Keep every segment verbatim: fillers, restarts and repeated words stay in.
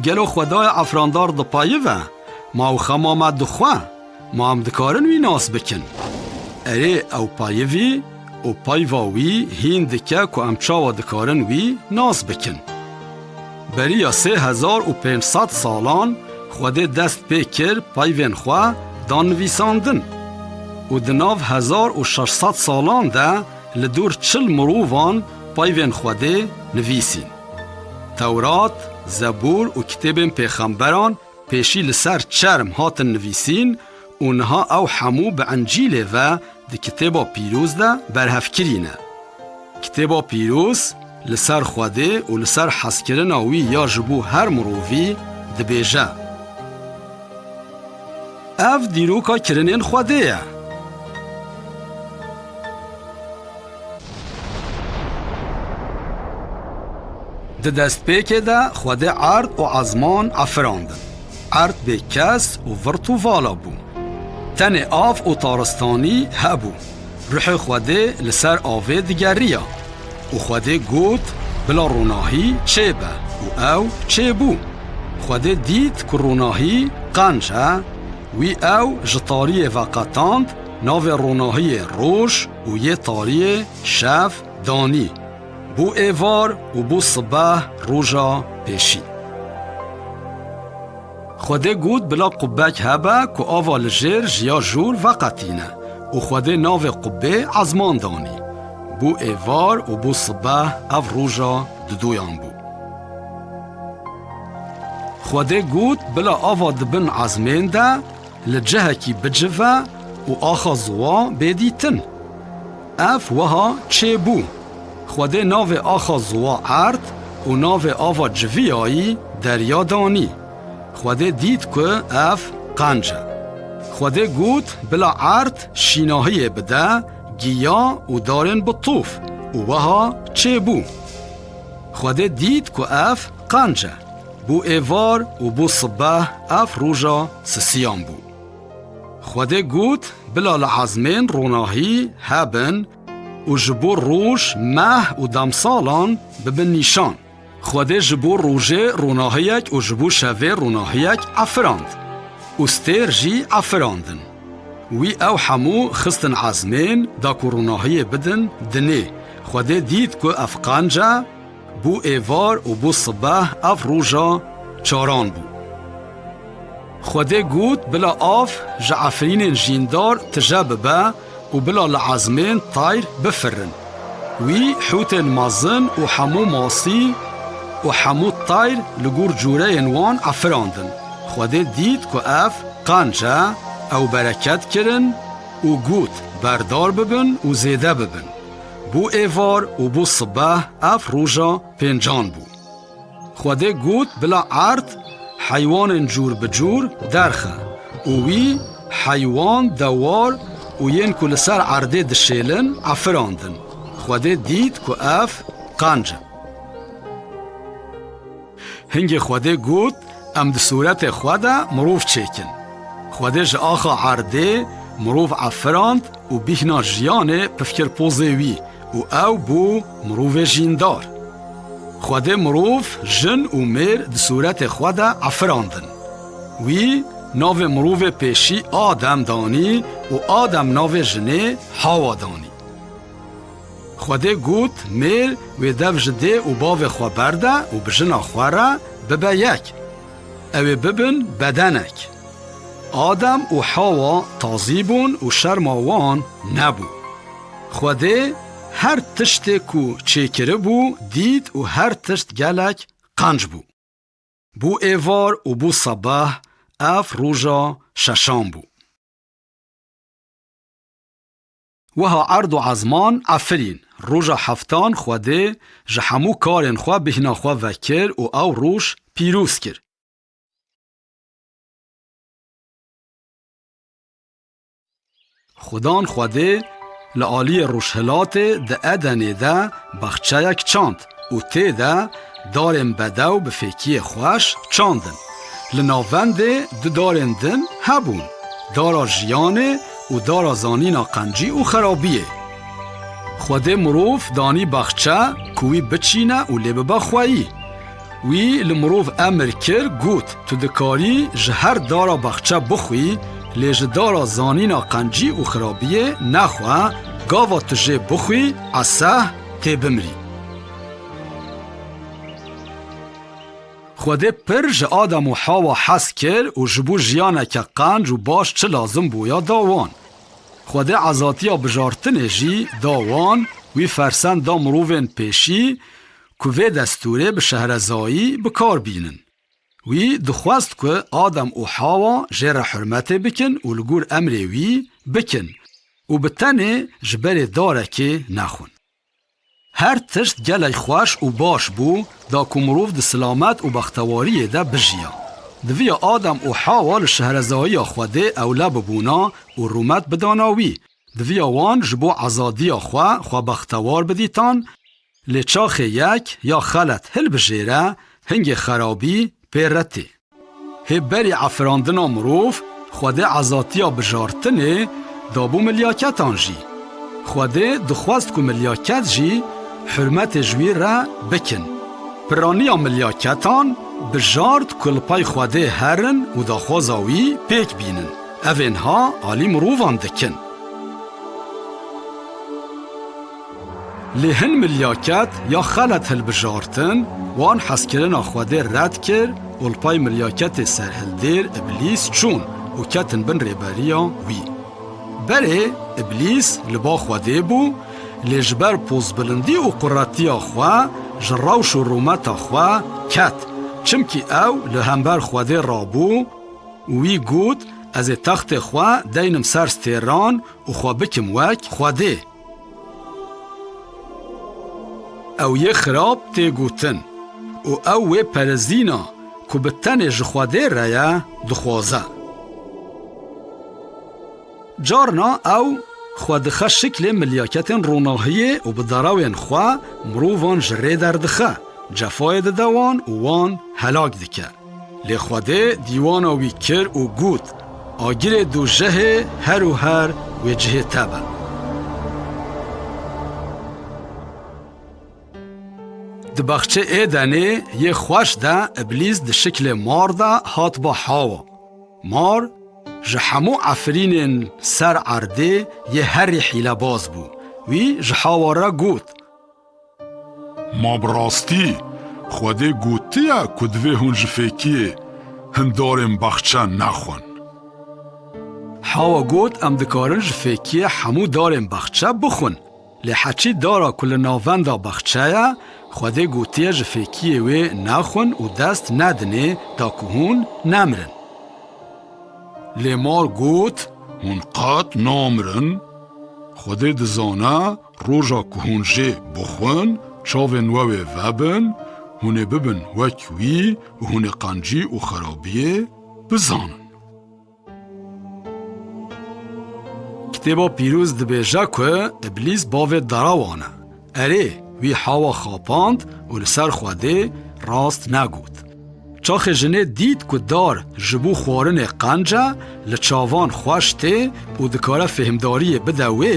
Gelo Xwedayê efirandar dipayive? Ma ew xema me dixwe? Ma em dikarin wî nas bikin? Erê, ew payivî û payva wî hîn dike ku em çawa dikarin wî nas bikin. Beriya sê hezar û pênc sed salan Xwedê dest pê kir peyvên xwe dan nivîsandin û di nav hezar û şeş sed salan de li dûr çil mirovan peyvên Xwedê nivîsîn. Tewrat, Zebûr û kitêbên pêxemberan pêşî li ser çerm hatin nivîsîn û niha ew hemû bi Encîlê ve di Kitêba Pîroz de berhevkirî ne. Kitêba Pîroz li ser Xwedê û li ser hezkirina wî ya ji bo her mirovî dibêje. Ev dîroka kirinên Xwedê ye. Di destpêkê de Xwedê erd û ezman efirandin. Erd bê kes û virt û vala bû. Tenê av û taristanî hebû. Ruhê Xwedê li ser avê digeriya. Û Xwedê got, "Bila ronahî çêbe." Û ew çêbû. Xwedê dît ku ronahî qenc e. Wî ew ji tariyê veqetand, navê ronahiyê roj û yê tariyê şev danî. Bû êvar û bû sibeh roja pêşî. Xwedê got, "Bila qubbek hebe ku ava li jêr ji ya jor veqetîne." Û Xwedê navê qubbê ezman danî. Bû êvar û bû sibeh, ev roja didoyan bû. Xwedê got, "Bila ava di bin ezmên de li cihekî bicive û axa ziwa bê dîtin." Ev wiha çêbû. Xwedê navê axa ziwa erd û navê ava civiyayî derya danî. Xwedê dît ku ev qenc e. Xwedê got, "Bila erd şînahiyê bide, giya û darên bi tof." Û wiha çêbû. Xwedê dît ku ev qenc e. Bû êvar û bû sibeh, ev roja sisiyan bû. Xwedê got, "Bila li ezmên ronahî hebin û ji bo roj, meh û demsalan bibin nîşan." Xwedê ji bo rojê ronahiyek û ji bo şevê ronahiyek efirand û stêr jî efirandin. Wî ew hemû xistin ezmên da ku ronahiyê bidin dinê. Xwedê dît ku ev qenc e, bû êvar û bû sibeh, ev roja çaran bû. Xwedê got, "Bila av ji efrînên jîndar tije bibe û bila li ezmên tayr bifirin." Wî hûtên mezin û hemû masî û hemû tayr li gor cûreyên wan efirandin. Xwedê dît ku ev qenc e, ew bereket kirin û got, "Berdar bibin û zêde bibin." Bû êvar û bû sibeh, ev roja pêncan bû. Xwedê got, "Bila erd heywanên cûr bi cûr derxe." Û wî heywan, dewar û yên ku li ser erdê dişêlin efirandin. Xwedê dît ku ev qenc e. Hingê Xwedê got, "Em di sûretê xwe de mirov çêkin." Xwedê ji axa erdê mirov efirand û bîhna jiyanê pif kir pozê wî û ew bû mirovê jîndar. Xwedê mirov, jin û mêr di sûretê xwe de efirandin. Wî navê mirovê pêşî Adem danî û Adem navê jinê Hawa danî. Xwedê got, "Mêr wê dev ji dê û bavê xwe berde û bi jina xwe re bibe yek. Ew ê bibin bedenek." Adem û Hawa tazî bûn û şerma wan nebû. Xwedê her tiştê ku çêkiribû dît û her tişt gelek qenc bû. Bû êvar û bû sebeh, ev roja şeşan bû. Wiha erd û ezman efirîn. Roja heftan Xwedê ji hemû karên xwe bîhna xwe vekir û ew roj pîroz kir. Xudan Xwedê li aliyê rojhilatê di Edenê de baxçeyek çand û tê de darên bedew bi fêkiyê xweş çandin. Li navendê du darên din hebûn, dara jiyanê û dara zanîna qencî û xerabiyê. Xwedê mirov danî baxçe ku wî biçîne û lê bibe xweyî. Wî li mirov emir kir, got, Tu dikarî ji her dara baxçe bixwî, lê ji dara zanîna qencî û xirabiyê nexwe, gava tu jê bixwî, eseh, tê bimrî. Xwedê pir ji Adam û Hawa hez kir û ji bo jiyaneke qenc û baş çi lazim bûya da wan. Xwedê ezatiya bijartinê jî da wan, wî fersend da mirovên pêşî ku vê destûrê bi şehrezayî bi kar bînin. Wî dixwest ku Adam û Hawa jê re hurmetê bikin û li gor emrê wî bikin û bi tenê ji berê darekê nexwin. Her tişt gelek xweş û baş bû, da ku mirov di silamet û bextewariyê de bijiya. Diviya Adam û Hawa li şehrezayiya Xwedê ewle bibûna û rûmet bidana wî. Diviya wan ji bo ezadiya xwe, xwe bextewar bidîtan, lê çaxê yek ya xelet hilbijêre, hingê xerabî pê re tê. Hê berî efirandina mirov, Xwedê ezatiya bijartinê dabû milyaketan jî. Xwedê dixwest ku milyaket jî hurmetê ji wî re bikin. Piraniya milyaketan bijart ku li pey Xwedê herin û daxwaza wî pêk bînin. Ev ê niha alî mirovan dikin. Lê hin milyaket ya xelet hilbijartin, wan hezkirina Xwedê red kir û li pey milyaketê serhildêr Îblîs çûn û ketin bin rêberiya wî. Berê Îblîs li ba Xwedê bû, lê ji ber pozbilindî û quretiya xwe ji rewş û rûmeta xwe ket, çimkî ew li hember Xwedê rabû û wî got, Ez ê textê xwe deynim ser stêran û xwe bikim wek Xwedê. Ew yê xirab tê gotin û ew wê perezîna ku bi tenê ji Xwedê re ye, dixwaze. Carna ew xwe dixe şiklê milyaketên ronahiyê û bi derewên xwe mirovan ji rê derdixe, cefayê dide wan û wan helak dike. Lê Xwedê dîwana wî kir û got, Agirê dojehê her û her wê cihê te be. Di baxçê Êdenê yê xweş de Îblîs di şiklê mar de hat ba Hawa. Mar ji hemû efirînên ser erdê yê herî hîlebaz bû. Wî ji Hawa re got, Ma bi rastî Xwedê gotiye ku divê hûn ji fêkiyê hin darên baxçe nexwin? Hawa got, Em dikarin ji fêkiyê hemû darên baxçe bixwin. Lê heçî dara ku li navenda baxçe ye, Xwedê gotiye ji fêkiyê wê nexwin û dest nedinê da ku hûn nemirin. Lê mar got, Hûn qet namirin. Xwedê dizane roja ku hûn jê bixwin, çavên we wê vebin, hûn ê bibin wek wî û hûn ê qencî û xerabiyê bizanin. Kitêba Pîroz dibêje ku Îblîs bavê derewan e. Erê, wî Hawa xapand û li ser Xwedê rast negot. Çaxê jinê dît ku dar ji bo xwarinê qenc e, li çavan xweş tê û dikare fêhmdariyê bide wê,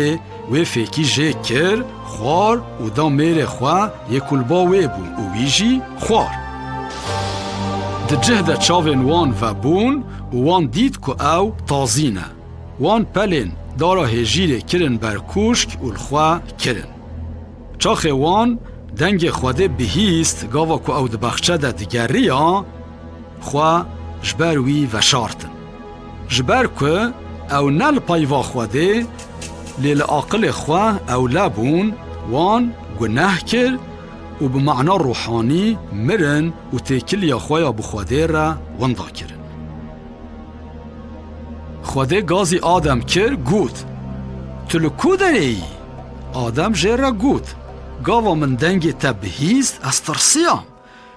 wê fêkî jê kir, xwar û da mêrê xwe yê ku li ba wê bû û wî jî xwar. Di cih de çavên wan vebûn û wan dît ku ew tazî ne. Wan pelên dara hêjîrê kirin ber kûşk û li xwe kirin. Çaxê wan dengê Xwedê bihîst, gava ku ew di baxçe de digeriya, xwe ji ber wî veşartin. Ji ber ku ew ne li peyva Xwedê, lê li aqilê xwe ewle bûn, wan guneh kir û bi mana ruhanî mirin û têkiliya xwe ya bi Xwedê re winda kirin. Xwedê gazî Adem kir, got, Tu li ku derê yî? Adem jê re got, Gava min dengê te bihîst, ez tirsiyam,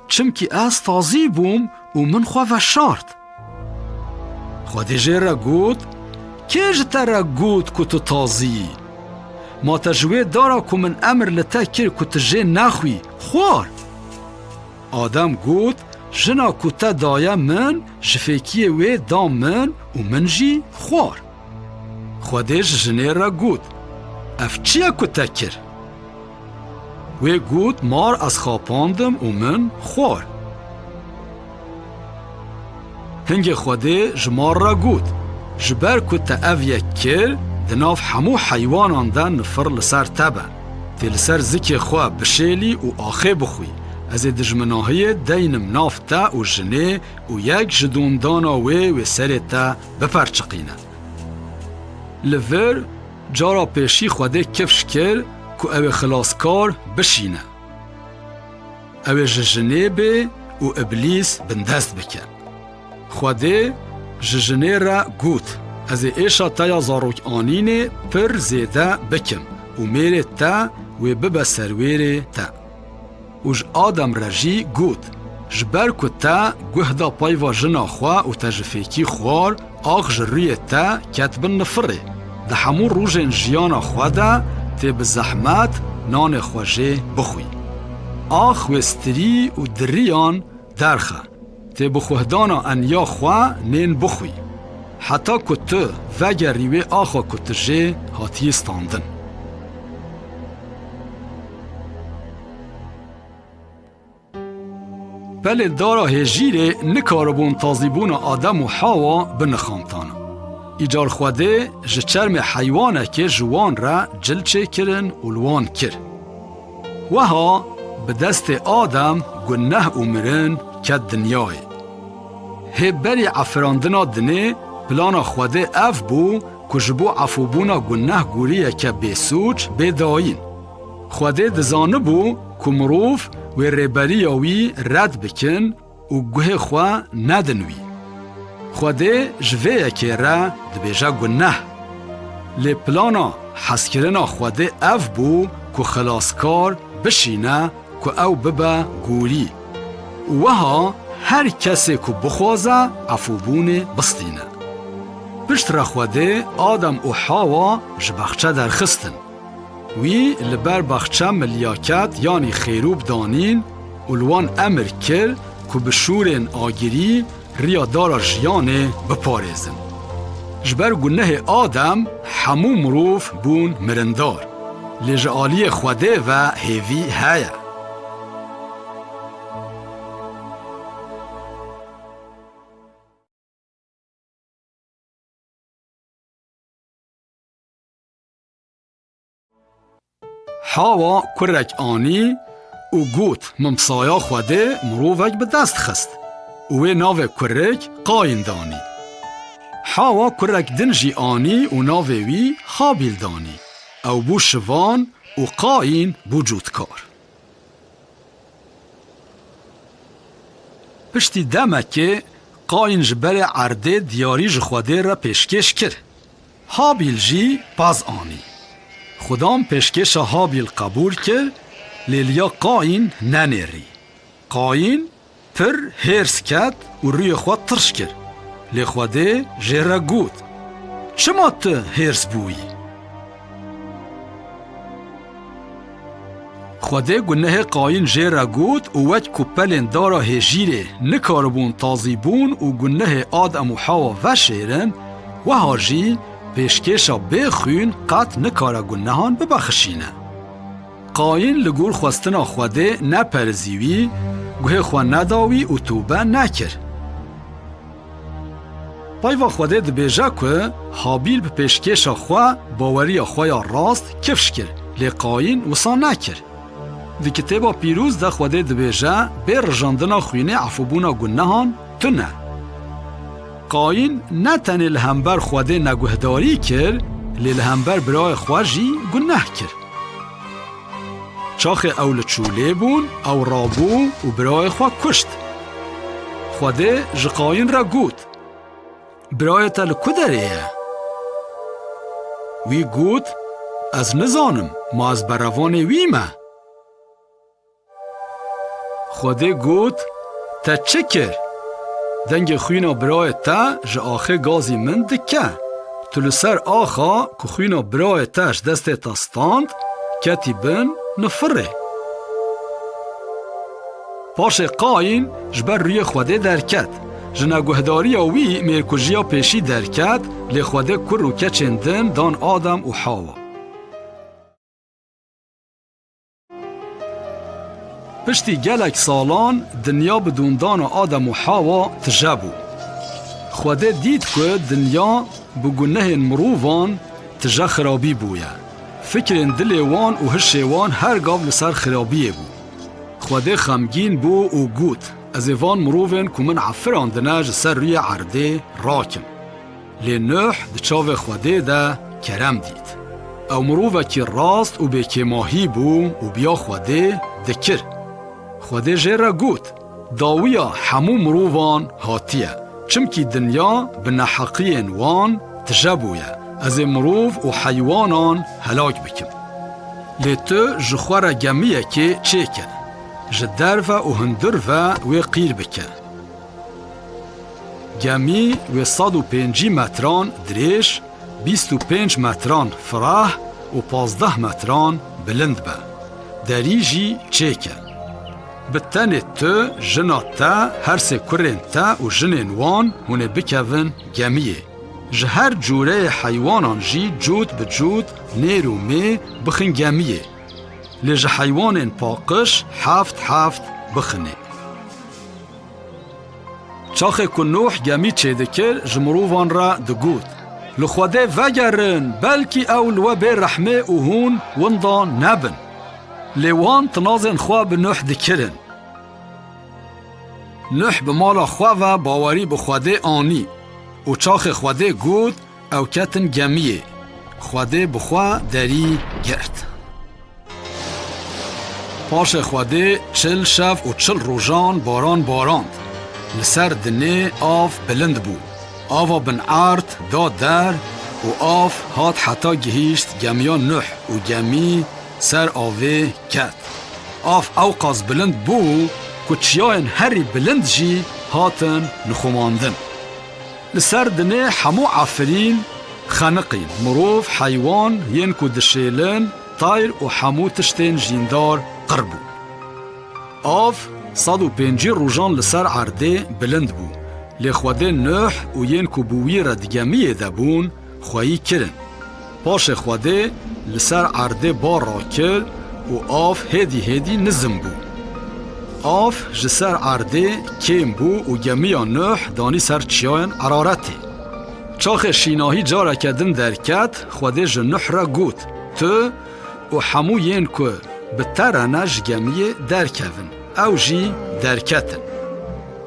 çimkî ez tazî bûm û min xwe veşart. Xwedê jê re got, Kê ji te re got ku tu tazî yî? Ma te ji wê dara ku min emir li te kir ku tu jê nexwî, xwar? Adem got, Jina ku te daye min, ji fêkiyê wê da min û min jî xwar. Xwedê ji jinê re got, Ev çi ye ku te kir? Wê got, Mar ez xapandim û min xwar. Hingê Xwedê ji mar re got, "Ji ber ku te ev yek kir, di nav hemû heywanan de nifir li ser te be. Tê li ser zikê xwe bişêlî û axê bixwî. Ez ê dijminahiyê deynim nav te û jinê û yek ji dûndana wê wê serê te biperçiqîne." Li vir cara pêşî Xwedê kifş kir ku ew ê xilaskar bişîne. Ew ê ji jinê bê û Îblîs bindest bike. Xwedê ji jinê re got, "Ez ê êşa te ya zarokanînê pir zêde bikim û mêrê te wê bibe serwêrê te." Û ji Adem re jî got, "Ji ber ku te guh da peyva jina xwe û te ji fêkî xwar, ax ji rûyê te ket bin nifirê. Di hemû rojên jiyana xwe de tê bi zehmet nanê xwe jê bixwî. Ax wê stirî û diriyan derxe. Tê bi xuhdana eniya xwe nên bixwî, heta ku tu vegerî wê axa ku tu jê hatiyî standin." Pelên dara hêjîrê nikaribûn tazîbûna Adem û Hawa binixantana. Îcar Xwedê ji çermê heywanekê ji wan re cil çêkirin û li wan kir. Weha bi destê Adem guneh û mirin ket dinyayê. Hê berî efirandina dinê plana Xwedê ev bû ku ji bo efûbûna guneh gûriyeke bêsûc bê dayîn. Xwedê dizanibû ku mirov wê rêberiya wî red bikin û guhê xwe nedin wî. Xwedê ji vê yekê re dibêje guneh. Lê plana hezkirina Xwedê ev bû ku xilaskar bişîne ku ew bibe gûrî. Û weha her kesê ku bixwaze efûbûnê bistîne. Piştre Xwedê Adem û Hawa ji baxçe derxistin. Wî li ber baxçe milyaket, yanî xêrûb danîn û li wan emir kir ku bi şûrên agirî riya dara jiyanê biparêzin. Ji ber gunehê Adem hemû mirov bûn mirindar. Lê ji aliyê Xwedê ve hêvî heye. Hawa kurek anî û got, "Min bi saya Xwedê mirovek bi dest xist." Û wê navê kurik Qayîn danî. Hawa kurek din jî anî û navê wî Habîl danî. Ew bû şivan û Qayîn bû cûtkar. Piştî demekê Qayîn ji berê erdê diyarî ji Xwedê re pêşkêş kir. Habîl jî pez anî. Xudan pêşkêşa Habîl qebûl kir, lê liya Qayîn nenêrî. Qayîn pir hêrs ket û rûyê xwe tirş kir. Lê Xwedê jê re got, "Çima tu hêrs bûyî?" Xwedê gunehê Qayîn jê re got û wek ku pelên dara hêjîrê nikaribûn tazîbûn û gunehê Adem û Hawa veşêrin, weha jî pêşkêşa bê xwîn qet nikare gunehan bibexşîne. Qayîn li gor xwestina Xwedê neperizî wî, guhê xwe neda wî û tobe nekir. Peyva Xwedê dibêje ku Habîl bi pêşkêşa xwe baweriya xwe ya rast kifş kir, lê Qayîn wisa nekir. Di Kitêba Pîroz de Xwedê dibêje, bê rijandina xwînê efûbûna gunehan tune. Qayîn ne tenê li hember Xwedê neguhdarî kir, lê li hember birayê xwe jî guneh kir. Çaxê ew li çûlê bûn, ew rabû û birayê xwe kuşt. Xwedê ji Qayîn re got, "Birayê te li ku derê ye?" Wî got, "Ez nizanim, ma ez berevanê wî me?" Xwedê got, "Te çi kir? Dengê xwîna birayê te ji axê gazî min dike. Tu li ser axa ku xwîna birayê te ji destê te stand, ketî bin nifirê." Paşê Qayîn ji ber rûyê Xwedê derket. Ji neguhdariya wî mêrkujiya pêşî derket, lê Xwedê kur û keçên din dan Adem û Hawa. Piştî gelek salan dinya bi dûndana Adem û Hawa tije bû. Xwedê dît ku dinya bi gunehên mirovan tije xirabî bûye. Fikrên dilê wan û hişê wan her gav li ser xirabiyê bû. Xwedê xemgîn bû û got, "Ez ê van mirovên ku min efirandine ji ser rûyê erdê rakim." Lê Nuh di çavê Xwedê de kerem dît. Ew mirovekî rast û bêkêmahî bû û biya Xwedê dikir. Xwedê jê re got, "Dawiya hemû mirovan hatiye, çimkî dinya bi neheqiyên wan tije bûye. Ez ê mirov û heywanan helak bikim. Lê tu ji xwe re gemiyekê çêke, ji derve û hundir ve wê qîr bike." Gemî wê sed û pêncî metran dirêj, bîst û pênc metran fireh û pazdeh metran bilind be. Derî jî çêke. Bi tenê tu, jina te, her sê kurên te û jinên wan hûn ê bikevin gemiyê. Ji her cûreyê heywanan jî cût bi cût, nêr û mê bixin gemiyê. Lê ji heywanên paqij heft heft bixinê. Çaxê ku Nuh gemî çêdikir, ji mirovan re digot, "Li Xwedê vegerin, belkî ew li we bê rehmê û hûn winda nebin." Lê wan tinazên xwe bi Nuh dikirin. Nuh bi mala xwe ve bawerî bi Xwedê anî û çaxê Xwedê got, ew ketin gemiyê. Xwedê bi xwe derî girt. Paşê Xwedê çil şev û çil rojan baran barand. Li ser dinê av bilind bû. Ava bin erd da der û av hat heta gihîşt gemiya Nuh û gemî ser avê ket. Av ewqas bilind bû ku çiyayên herî bilind jî hatin nixumandin. Li ser dinê hemû efirîn xeniqîn, mirov, heywan, yên ku dişêlin, tayr û hemû tiştên jîndar qir bûn. Av sed û pêncî rojan li ser erdê bilind bû, lê Xwedê Nuh û yên ku bi wî re di gemiyê de bûn, xweyî kirin. Paşê Xwedê li ser erdê bar rakir û av hêdî hêdî nizm bû. Av ji ser erdê kêm bû û gemiya Nuh danî ser çiyayên Eraretê. Çaxê şînahî careke din derket, Xwedê ji Nuh re got, "Tu û hemû yên ku bi te re ne ji gemiyê derkevin." Ew jî derketin.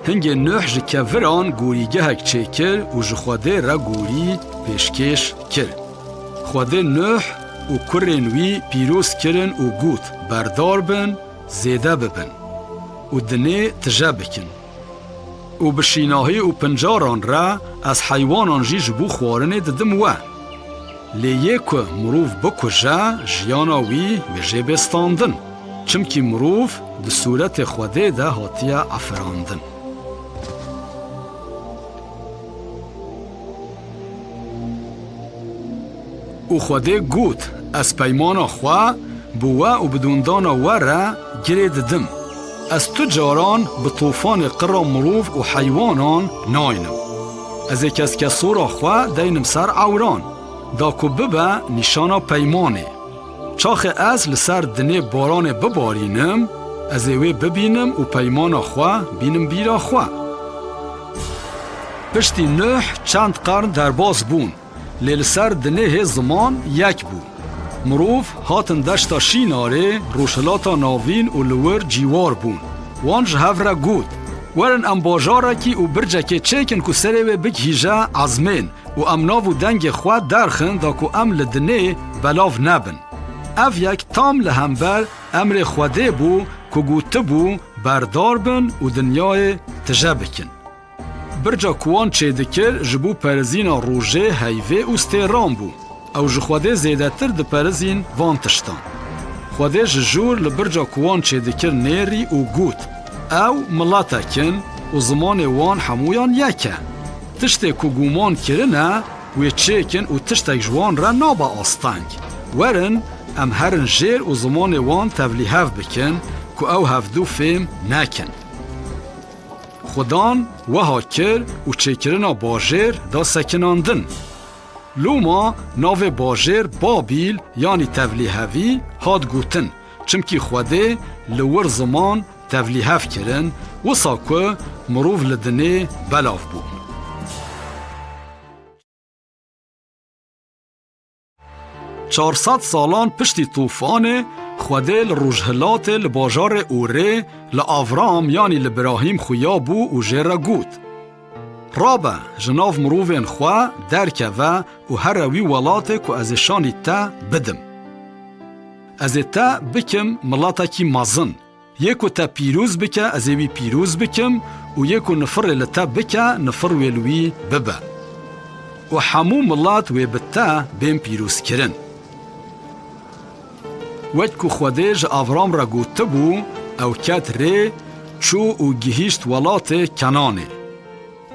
Hingê Nuh ji keviran gorîgehek çêkir û ji Xwedê re gorî pêşkêş kir. Xwedê Nuh û kurên wî pîroz kirin û got, "Berdar bin, zêde bibin û dinê tije bikin. Û bi şînahî û pincaran re ez heywanan jî ji bo xwarinê didim we. Lê yê ku mirov bikuje, jiyana wî wê jê bê standin. Çimkî mirov di sûretê Xwedê de hatiye efirandin." Û Xwedê got, "Ez peymana xwe bi we û bi dûndana we re girê didim. Ez tu caran bi tofanê qira mirov û heywanan naynim. Ez ê keskesora xwe deynim ser ewran, da ku bibe nîşana peymanê. Çaxê ez li ser dinê baranê bibarînim, ez ê wê bibînim û peymana xwe bînim bîra xwe." Piştî Nuh çend qern derbas bûn, lê li ser dinê hê ziman yek bû. Mirov hatin deşta Şînarê, Rojhilata Navîn û li wir cîwar bûn. Wan ji hev re got, "Werin em bajarekî û bircekê çêkin ku serê wê bigihîje ezmên û em nav û dengê xwe derxin da ku em li dinê belav nebin." Ev yek tam li hember emrê Xwedê bû ku gotibû, "Berdar bin û dinyayê tije bikin." Birca ku wan çêdikir ji bo perizîna rojê, heyvê û stêran bû. Ew ji Xwedê zêdetir diperizîn van tiştan. Xwedê ji jûr li birca ku wan çêdikir nêrî û got, "Ew miletek in û zimanê wan hemûyan yek e. Tiştê ku guman kirine, wê çêkin û tiştek ji wan re nabe asteng. Werin, em herin jêr û zimanê wan tevlîhev bikin ku ew hevdu fêm nekin." Xudan wiha kir û çêkirina bajêr da sekinandin. Loma navê bajêr Babîl, yanî tevlîhevî, hat gotin, çimkî Xwedê li wir ziman tevlîhev kirin, wisa ku mirov li dinê belav bû. Çar sed salan piştî tûfanê, Xwedê li rojhilatê li bajarê Ûrê li Avram, yanî li Birahîm xuya bû û jê re got: Rabe, ji nav mirovên xwe derkeve û here wî welatê ku ez ê şanî te bidim. Ez ê te bikim miletekî mezin. Yê ku te pîroz bike, ez ê wî pîroz bikim û yê ku nifirê li te bike, nifir wê li wî bibe. Û hemû milet wê bi te bên pîrozkirin. Wek ku Xwedê ji Avram re gotibû, ew ket rê, çû û gihîşt welatê Kenanê.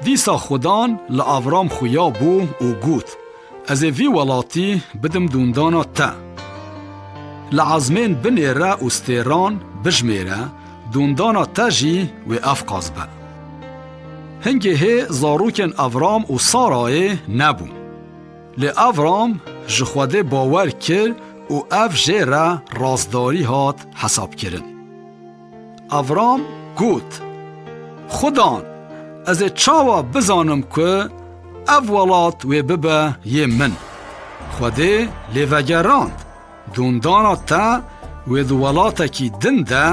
Dîsa Xudan li Avram xuya bû û got: Ez ê vî welatî bidim dûndana te. Li ezmên binêre û stêran bijmêre, dûndana te jî wê evqas be. Hingê hê zarokên Avram û Sarayê nebûn. Lê Avram ji Xwedê bawer kir û ev jê re rastdarî hat hesabkirin. Avram got: Xudan, ez ê çawa bizanim ku ev welat wê bibe yê min? Xwedê lê vegerand: Dûndana te wê di welatekî din de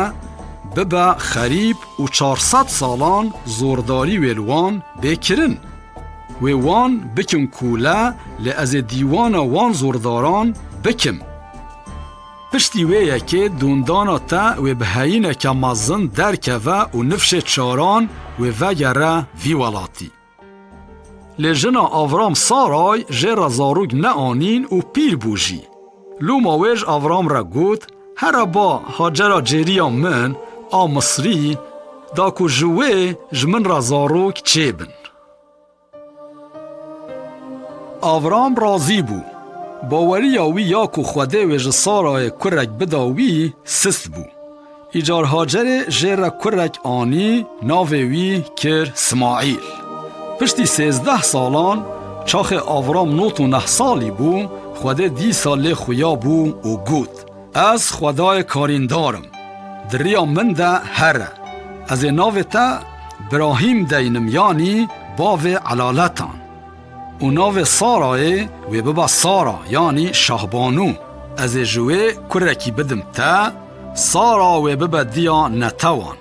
bibe xerîb û çar sed salan zordarî wê li wan bê kirin. Wê wan bikin kûle, lê ez ê dîwana wan zordaran bikim. Piştî wê yekê dûndana te wê bi heyîneke mezin derkeve û nifşê çaran wê vegere vî welatî. Lê jina Avram Saray jê re zarok neanîn û pîr bû jî. Loma wê ji Avram re got: Here ba Hacera cêriya min a Misrî, da ku ji wê ji min re zarok çêbin. Avram razî bû. Baweriya wî ya ku Xwedê wê ji Sarayê kurek bida wî sist bû. Îcar Hacerê jê re kurek anî, navê wî kir Smaîl. Piştî sêzdeh salan, çaxê Avram nod û neh salî bû, Xwedê dîsa lê xuya bû û got: Ez Xwedayê karîndar im. Di riya min de here. Ez ê navê te Birahîm deynim, yanî bavê elaletan. Û navê Sarayê wê bibe Sara, yanî şahbanû. Ez ê ji wê kurekî bidim te, Sara wê bibe diya netewan.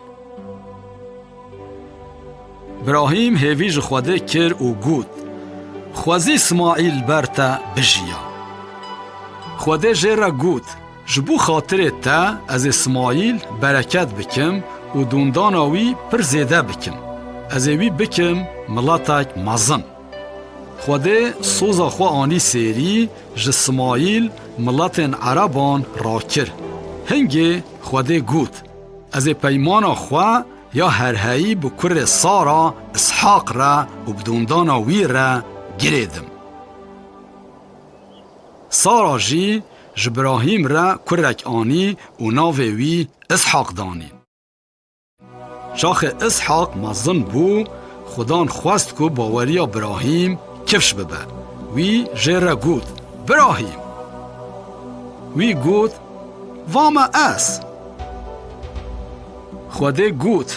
Birahîm hêvî ji Xwedê kir û got: Xwezî Smaîl ber te bijiya. Xwedê jê re got: Ji bo xatirê te ez ê Smaîl bereket bikim û dûndana wî pir zêde bikim. Ez ê wî bikim miletek mezin. Xwedê soza xwe anî sêrî, ji Smaîl miletên Ereban rakir. Hingê Xwedê got: Ez ê peymana xwe ya herheyî bi kurê Sara Ishaq re û bi dûndana wî re girêdim. Sara jî ji Birahîm re kurek anî û navê wî Ishaq danî. Çaxê Ishaq mezin bû, Xudan xwest ku baweriya Birahîm kifş bibe. Wî jê re got: Birahîm! Wî got: Va me ez! Xwedê got: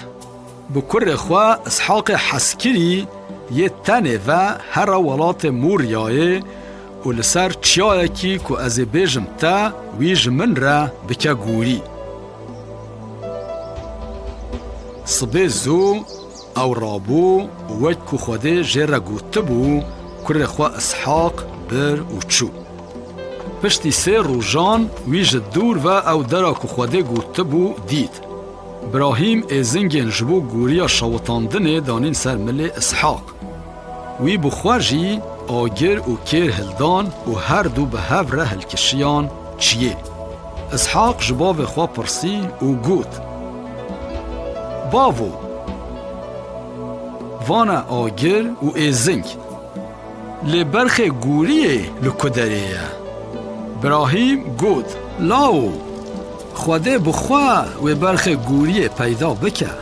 Bi kurê xwe Ishaqê hezkirî yê tenê ve here welatê Moriyayê û li ser çiyayekî ku ez ê bêjim te, wî ji min re bike gorî. Sibê zû ew rabû û wek ku Xwedê jê re gotibû, kurê xwe Ishaq bir û çû. Piştî sê rojan wî ji dûr ve ew dera ku Xwedê gotibû dît. Birahîm êzingên ji bo goriya şewitandinê danîn ser milê Ishaq. Wî bi xwe jî agir û kêr hildan û her du bi hev re hilkişiyan çiyê. Ishaq ji bavê xwe pirsî û got: Bavo, vane agir û êzing. Lê berxê goriyê li ku derê ye? Birahîm got: Lawo, Xwedê bi xwe wê berxê goriyê peyda bike.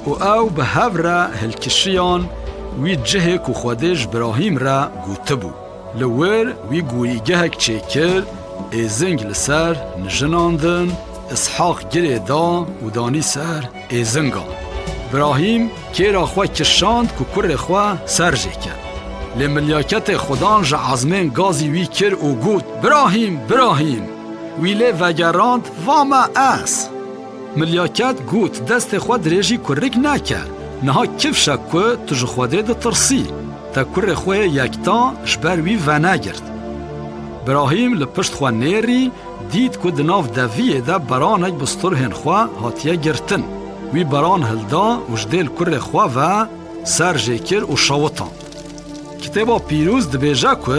Û ew bi hev re hilkişiyan wî cihê ku Xwedê ji Birahîm re gotibû. Li wir wî gorîgehek çêkir, êzing li ser nijinandin, Ishaq girê da û danî ser êzingan. Birahîm kêra xwe kişand ku kurê xwe ser jê ke. Lê milyaketê Xudan ji ezmên gazî wî kir û got, Birahîm, Birahîm! Wî lê vegerand, Va me ez! Milyaket got, Destê xwe dirêjî kurik neke. Niha kifş e ku tu ji Xwedê ditirsî. Te kurê xwe yê yekta ji ber wî venegirt. Birahîm li pişt xwe nêrî, dît ku di nav deviyê de beranek bi sturhên xwe hatiye girtin. Wî beran hilda û ji dêl kurê xwe ve ser jê kir û şewitan. Kitêba Pîroz dibêje ku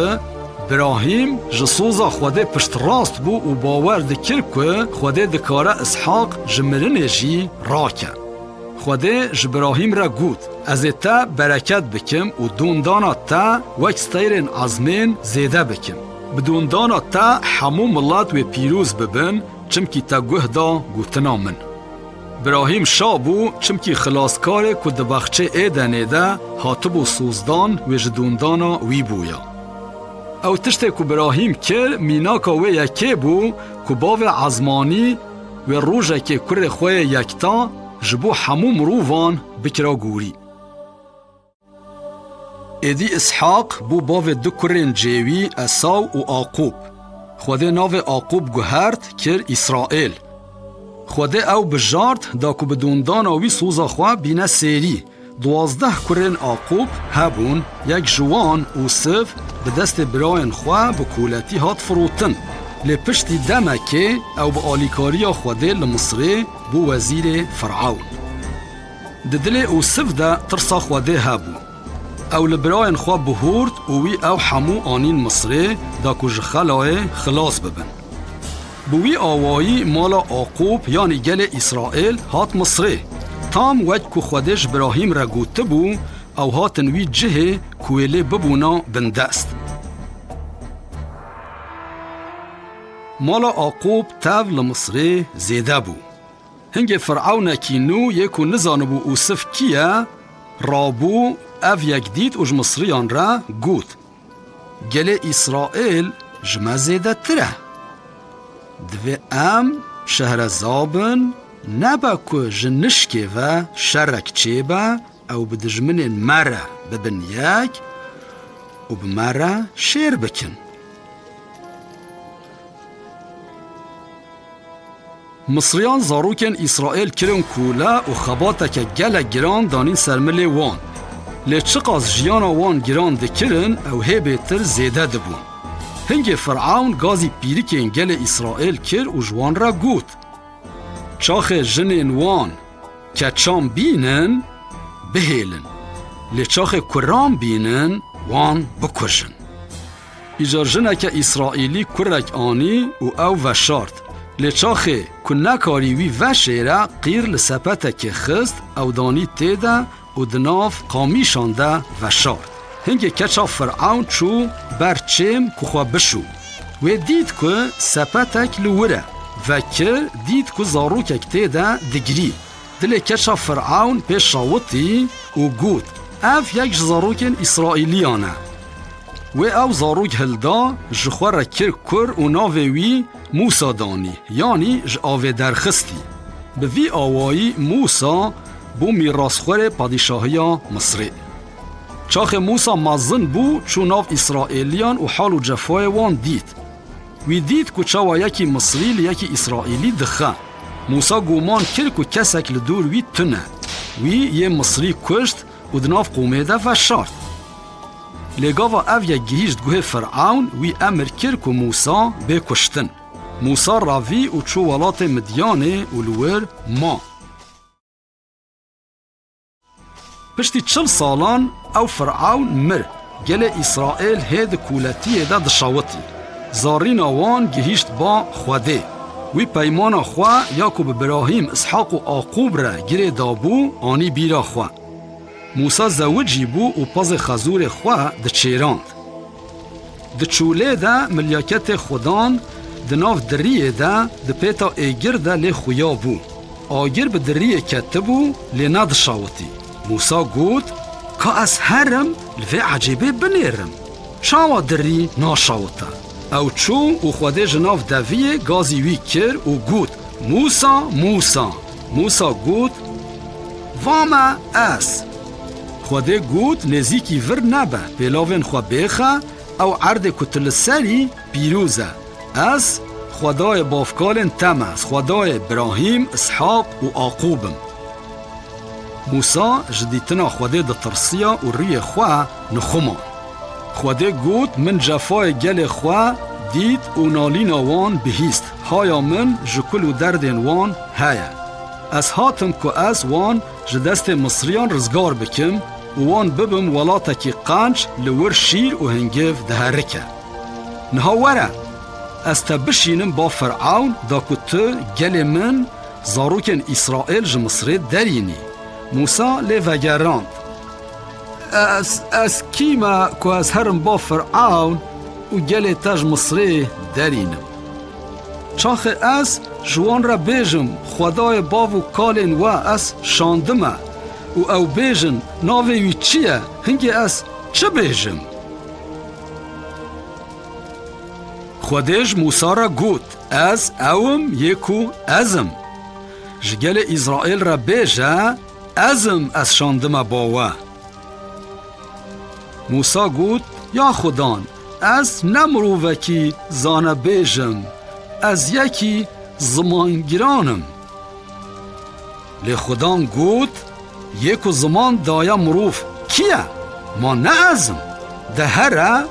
Birahîm ji soza Xwedê piştrast bû û bawer dikir ku Xwedê dikare Îshaq ji mirinê jî rake. Xwedê ji Birahîm re got, Ez ê te bereket bikim û dondana te wek steyrên ezmên zêde bikim. Bi dondana te hemû milet wê pîroz bibin, çimkî te guh da gotina min. Birahîm şa bû, çimkî xilaskarê ku di baxçê Êdenê de hatibû sozdan wê ji dondana wî bûya. Ew tiştê ku Birahîm kir, mînaka wê yekê bû ku bavê ezmanî wê rojekê kurê xwe yê yekta ji bo hemû mirovan bikira gorî. Êdî Îshaq bû bavê du kurên cêwî Esaw û Aqûb. Xwedê navê Aqûb guhert, kir Îsraêl. Xwedê ew bijart, da ku bi dondana wî soza xwe bîne sêrî. Duwazdeh kurên Aqûb hebûn, yek ji wan, Ûsiv, bi destê birayên xwe bi koletî hat firotin. Lê piştî demekê ew bi alîkariya Xwedê li Misrê bû wezîrê Firewn. Di dilê Ûsiv de tirsa Xwedê hebû. Ew li birayên xwe bihort û wî ew hemû anîn Misrê, da ku ji xelayê xilas bibin. Bi wî awayî mala Aqûb, yanî gelê Îsraêl, hat Misrê. Tam wek ku Xwedê ji Birahîm re gotibû, ew hatin wî cihê ku wê lê bibûna bindest. Mala Aqûb tev li Misrê zêde bû. Hingê Firewnekî nû yê ku nizanibû Ûsiv kî ye, rabû, ev yek dît û ji Misriyan re got, Gelê Îsraêl ji me zêdetir e. Divê em şehreza bin, nebe ku ji nişkê ve şerek çêbe, ew bi dijminên me re bibin yek û bi me re şêr bikin. Misriyan zarokên Îsraêl kirin kûle û xebateke gelek giran danîn ser milê wan. Lê çiqas jiyana wan giran dikirin, ew hê bêtir zêde dibûn. Hingê Firewn gazî pîrikên gelê Îsraêl kir û ji wan re got, Çaxê jinên wan keçan bînin, bihêlin. Lê çaxê kuran bînin, wan bikujin. Îcar jineke Îsraîlî kurek anî û ew veşart. Lê çaxê ku nekarî wî veşêre, qîr li sepetekê xist, ew danî tê de û di nav qamîşan de veşart. Hingê keça Firewn çû ber çêm ku xwe bişû. Wê dît ku sepetek li wir e. Vekir, dît ku zarokek tê de digirî. Dilê keça Firewn pê şawitî û got, Ev yek ji zarokên Îsraîliyan e. Wê ew zarok hilda, ji xwe re kir kur û navê wî Mûsa danî, yanî ji avê derxistî. Bi vî awayî Mûsa bû mîrasxwerê padîşahiya Misrê. Çaxê Mûsa mezin bû, çû nav Îsraîliyan û hal û cefayê wan dît. Wî dît ku çawa yekî Misrî li yekî Îsraîlî dixe. Mûsa guman kir ku kesek li dor wî tune. Wî yê Misrî kuşt û di nav qomê de veşart. Lê gava ev yek gihîşt guhê Firewn, wî emir kir ku Mûsa bê kuştin. Mûsa revî û çû welatê Midyanê û li wir ma. Piştî çil salan ew Firewn mir. Gelê Îsraêl hê di kûletiyê de dişewitî. Zarîna wan gihîşt ba Xwedê. Wî peymana xwe ya ku bi Birahîm, Îshaq û Aqûb re girê dabû, anî bîra xwe. Mûsa zewicî bû û pezê xezûrê xwe diçêrand. Di çolê de milyaketê Xudan di nav diriyê de di pêta êgir de lê xuya bû. Agir bi diriyê ketibû, lê nedişawitî. Mûsa got, Ka ez herim, li vê ecêbê binêrim. Çawa dirî naşawite? Ew çû û Xwedê ji nav deviyê gazî wî kir û got, Mûsa, Mûsa! Mûsa got, Va me ez. Xwedê got, nêzîkî vir nebe, pêlavên xwe bêxe, ew erdê ku tu li ser î pîroz e. Ez Xwedayê bavkalên te me, ez Xwedayê Birahîm, Îshaq û Aqûb im. Mûsa ji dîtina Xwedê ditirsiya û rûyê xwe nixumand. Xwedê got, min cefayê gelê xwe dît û nalîna wan bihîst. Haya min ji kul û derdên wan heye. Ez hatim ku ez wan ji destê Misriyan rizgar bikim û wan bibim welatekî qenc li wir şîr û hingiv diherike. Niha were, ez te bişînim ba Firewn da ku tu gelê min, zarokên Îsraîl ji Misrê derînî. Mûsa lê vegerand. Ez, ez kî me ku ez herim ba Firewn û gelê te ji Misrê derînim? Çaxê ez ji wan re bêjim, Xwedayê bav û kalên we ez şandime û ew bêjin, navê wî çi ye? Hingê ez çi bêjim? Xwedê ji Mûsa re got, ez ew im yê ku ez im. Ji gelê Îsraîl re bêje, ez im, ez şandime ba we. Mûsa got, ya Xudan, ez ne mirovekî zanebêj im, ez yekî zimangiran im. Lê Xudan got, yê ku ziman daye mirov kî ye? Ma ne ez im? De here,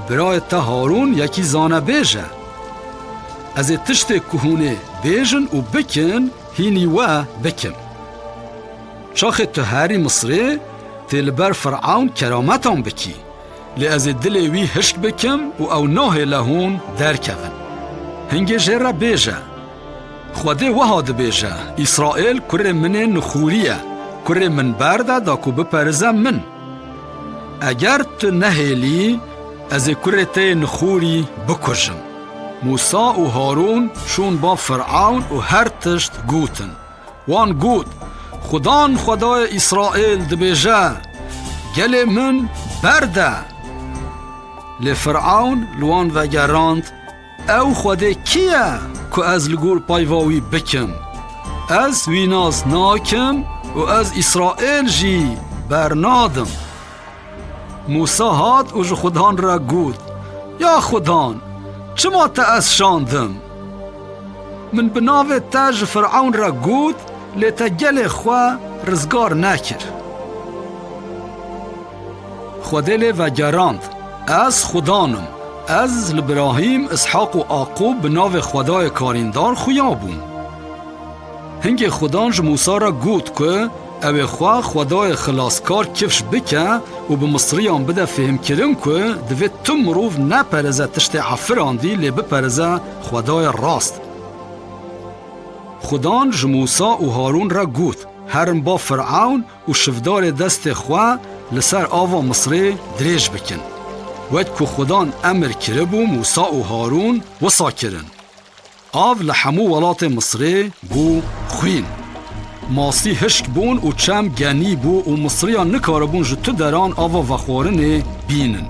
birayê te Harûn yekî zanebêj e. Ez ê tiştê ku hûn ê bêjin û bikin, hînî we bikim. Çaxê tu herî Misrê, tê li ber Firewn kerametan bikî. Lê ez ê dilê wî hişk bikim û ew nahêle hûn derkevin. Hingê jê re bêje, Xwedê wiha dibêje, Îsraîl kurê min ê nixûrî ye, kurê min berde da ku biperize min. Eger tu nehêlî, ez ê kurê te yê nixûrî bikujim. Mûsa û Harûn çûn ba Firewn û her tişt gotin. Wan got, Xudan Xwedayê Îsraîl dibêje, gelê min berde. Lê Firewn li wan vegerand, ew Xwedê kî ye ku ez li gor peyva wî bikim? Ez wî nas nakim û ez Îsraîl jî bernadim. Mûsa hat û ji Xudan re got, ya Xudan, çima te ez şandim? Min bi navê te ji Firewn re got, lê te gelê xwe rizgar nekir. Xwedê lê vegerand, ez Xudan im, ez li Birahîm, Îshaq û Aqûb bi navê Xwedayê karîndar xuya bûm. Hingê Xudan ji Mûsa re got ku ew ê xwe Xwedayê xilaskar kifş bike û bi Misriyan bide fêhmkirin ku divê tu mirov nepereze tiştê efirandî, lê bipereze Xwedayê rast. Xudan ji Mûsa û Harûn re got, herin ba Firewn û şivdarê destê xwe li ser ava Misrê dirêj bikin. Wek ku Xudan emir kiribû, Mûsa û Harûn wisa kirin. Av li hemû welatê Misrê bû xwîn. Masî hişk bûn û çem genî bû û Misriyan nikaribûn ji tu deran ava vexwarinê bînin.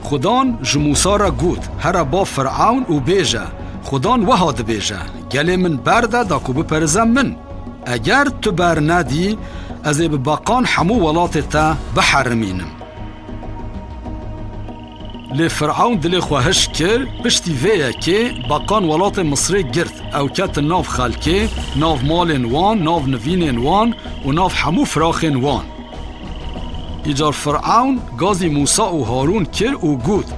Xudan ji Mûsa re got, here ba Firewn û bêje, Xudan wiha dibêje, gelê min berde da ku biperize min. Eger tu bernedî, ez ê bi beqan hemû welatê te biherimînim. Lê Firewn dilê xwe hişk kir, piştî vê yekê beqan welatê Misrê girt, ew ketin nav xelkê, nav malên wan, nav nivînên wan û nav hemû firaxên wan. Îcar Firewn gazî Mûsa û Harûn kir û got,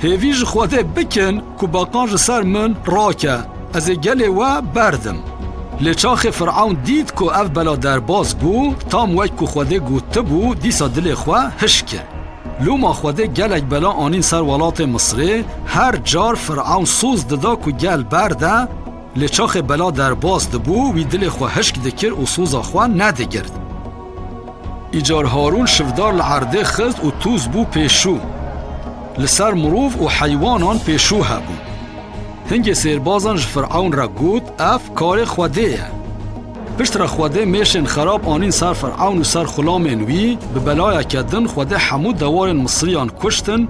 hêvî ji Xwedê bikin ku beqan ji ser min rake, ez ê gelê we berdim. Lê çaxê Firewn dît ku ev bela derbas bû, tam wek ku Xwedê gotibû, dîsa dilê xwe hişk kir. Loma Xwedê gelek bela anîn ser welatê Misrê, her car Firewn soz dida ku gel berde, lê çaxê bela derbas dibû, wî dilê xwe hişk dikir û soza xwe nedigirt. Îcar Harûn şivdar li erdê xist û tûz bû pêşû. Li ser mirov û heywanan pêşû hebû. Hingê sêrbazan ji Firewn re got, ev karê Xwedê ye. Piştre Xwedê mêşên xerab anîn ser Firewn û ser xulamên wî, bi belayeke din Xwedê hemû dewarên Misriyan kuştin,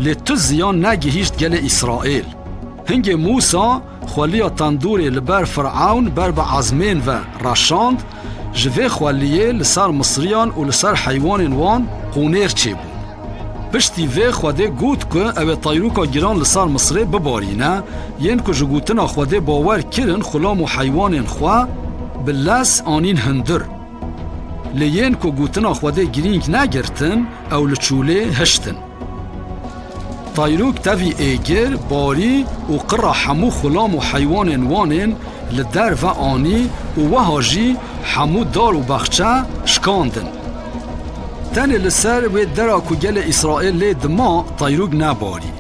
lê tu ziyan negihîşt gelê Îsraîl. Hingê Mûsa xweliya tendûrê li ber Firewn ber bi ezmên ve reşand, Ji vê xweliyê li ser Misriyan û li ser heywanên wan qûnêr çêbû. Piştî vê Xwedê got ku ew ê teyroka giran li ser Misrê bibarîne, yên ku ji gotina Xwedê bawer kirin xulam û heywanên xwe bi lez anîn hundir. Lê yên ku gotina Xwedê girîng negirtin, ew li çûlê hiştin. Tayrok tevî êgir, barî û qira hemû xulam û heywanên wan ên li derve anî û wiha jî hemû dar û baxçe şikandin. Tenê li ser wê dera ku gelê Îsraîl lê dima tayrok nebarî.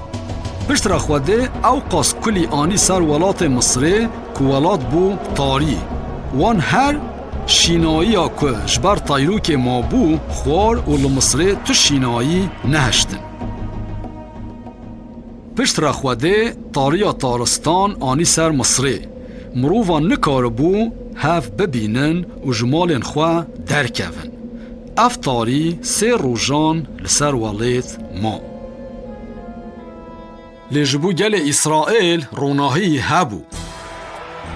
Piştre Xwedê ewqas kulî anî ser welatê Misrê ku welat bû tarî. Wan her şînayiya ku ji ber tayrokê mabû xwar û li Misrê tu şînayî nehiştin. Piştre Xwedê tariya taristan anî ser Misrê. Mirovan nikaribû hev bibînin û ji malên xwe derkevin. Ev tarî sê rojan li ser welêt ma. Lê ji bo gelê Îsraîl ronahiyî hebû.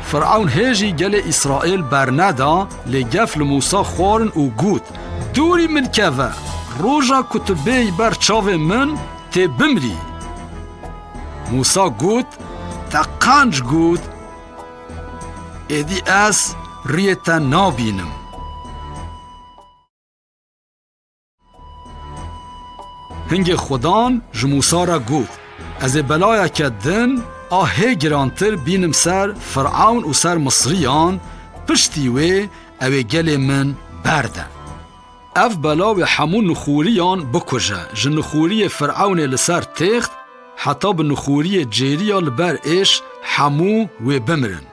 Firewn hê jî gelê Îsraîl berneda, lê gef li Mûsa xwarin û got, "Dûrî min keve, roja ku tu bêyî ber çavê min, tê bimrî." Mûsa got, "Te qenc got, êdî ez riyê te nabînim." Hingê Xudan ji Mûsa re got, "Ez ê belayeke din a hê girantir bînim ser Firewn û ser Misriyan, piştî wê ew ê gelê min berde. Ev bela wê hemû nixûriyan bikuje, ji nixûriyê Firewnê li ser têxt heta bi nixûriyê cêriya li ber êş hemû wê bimirin."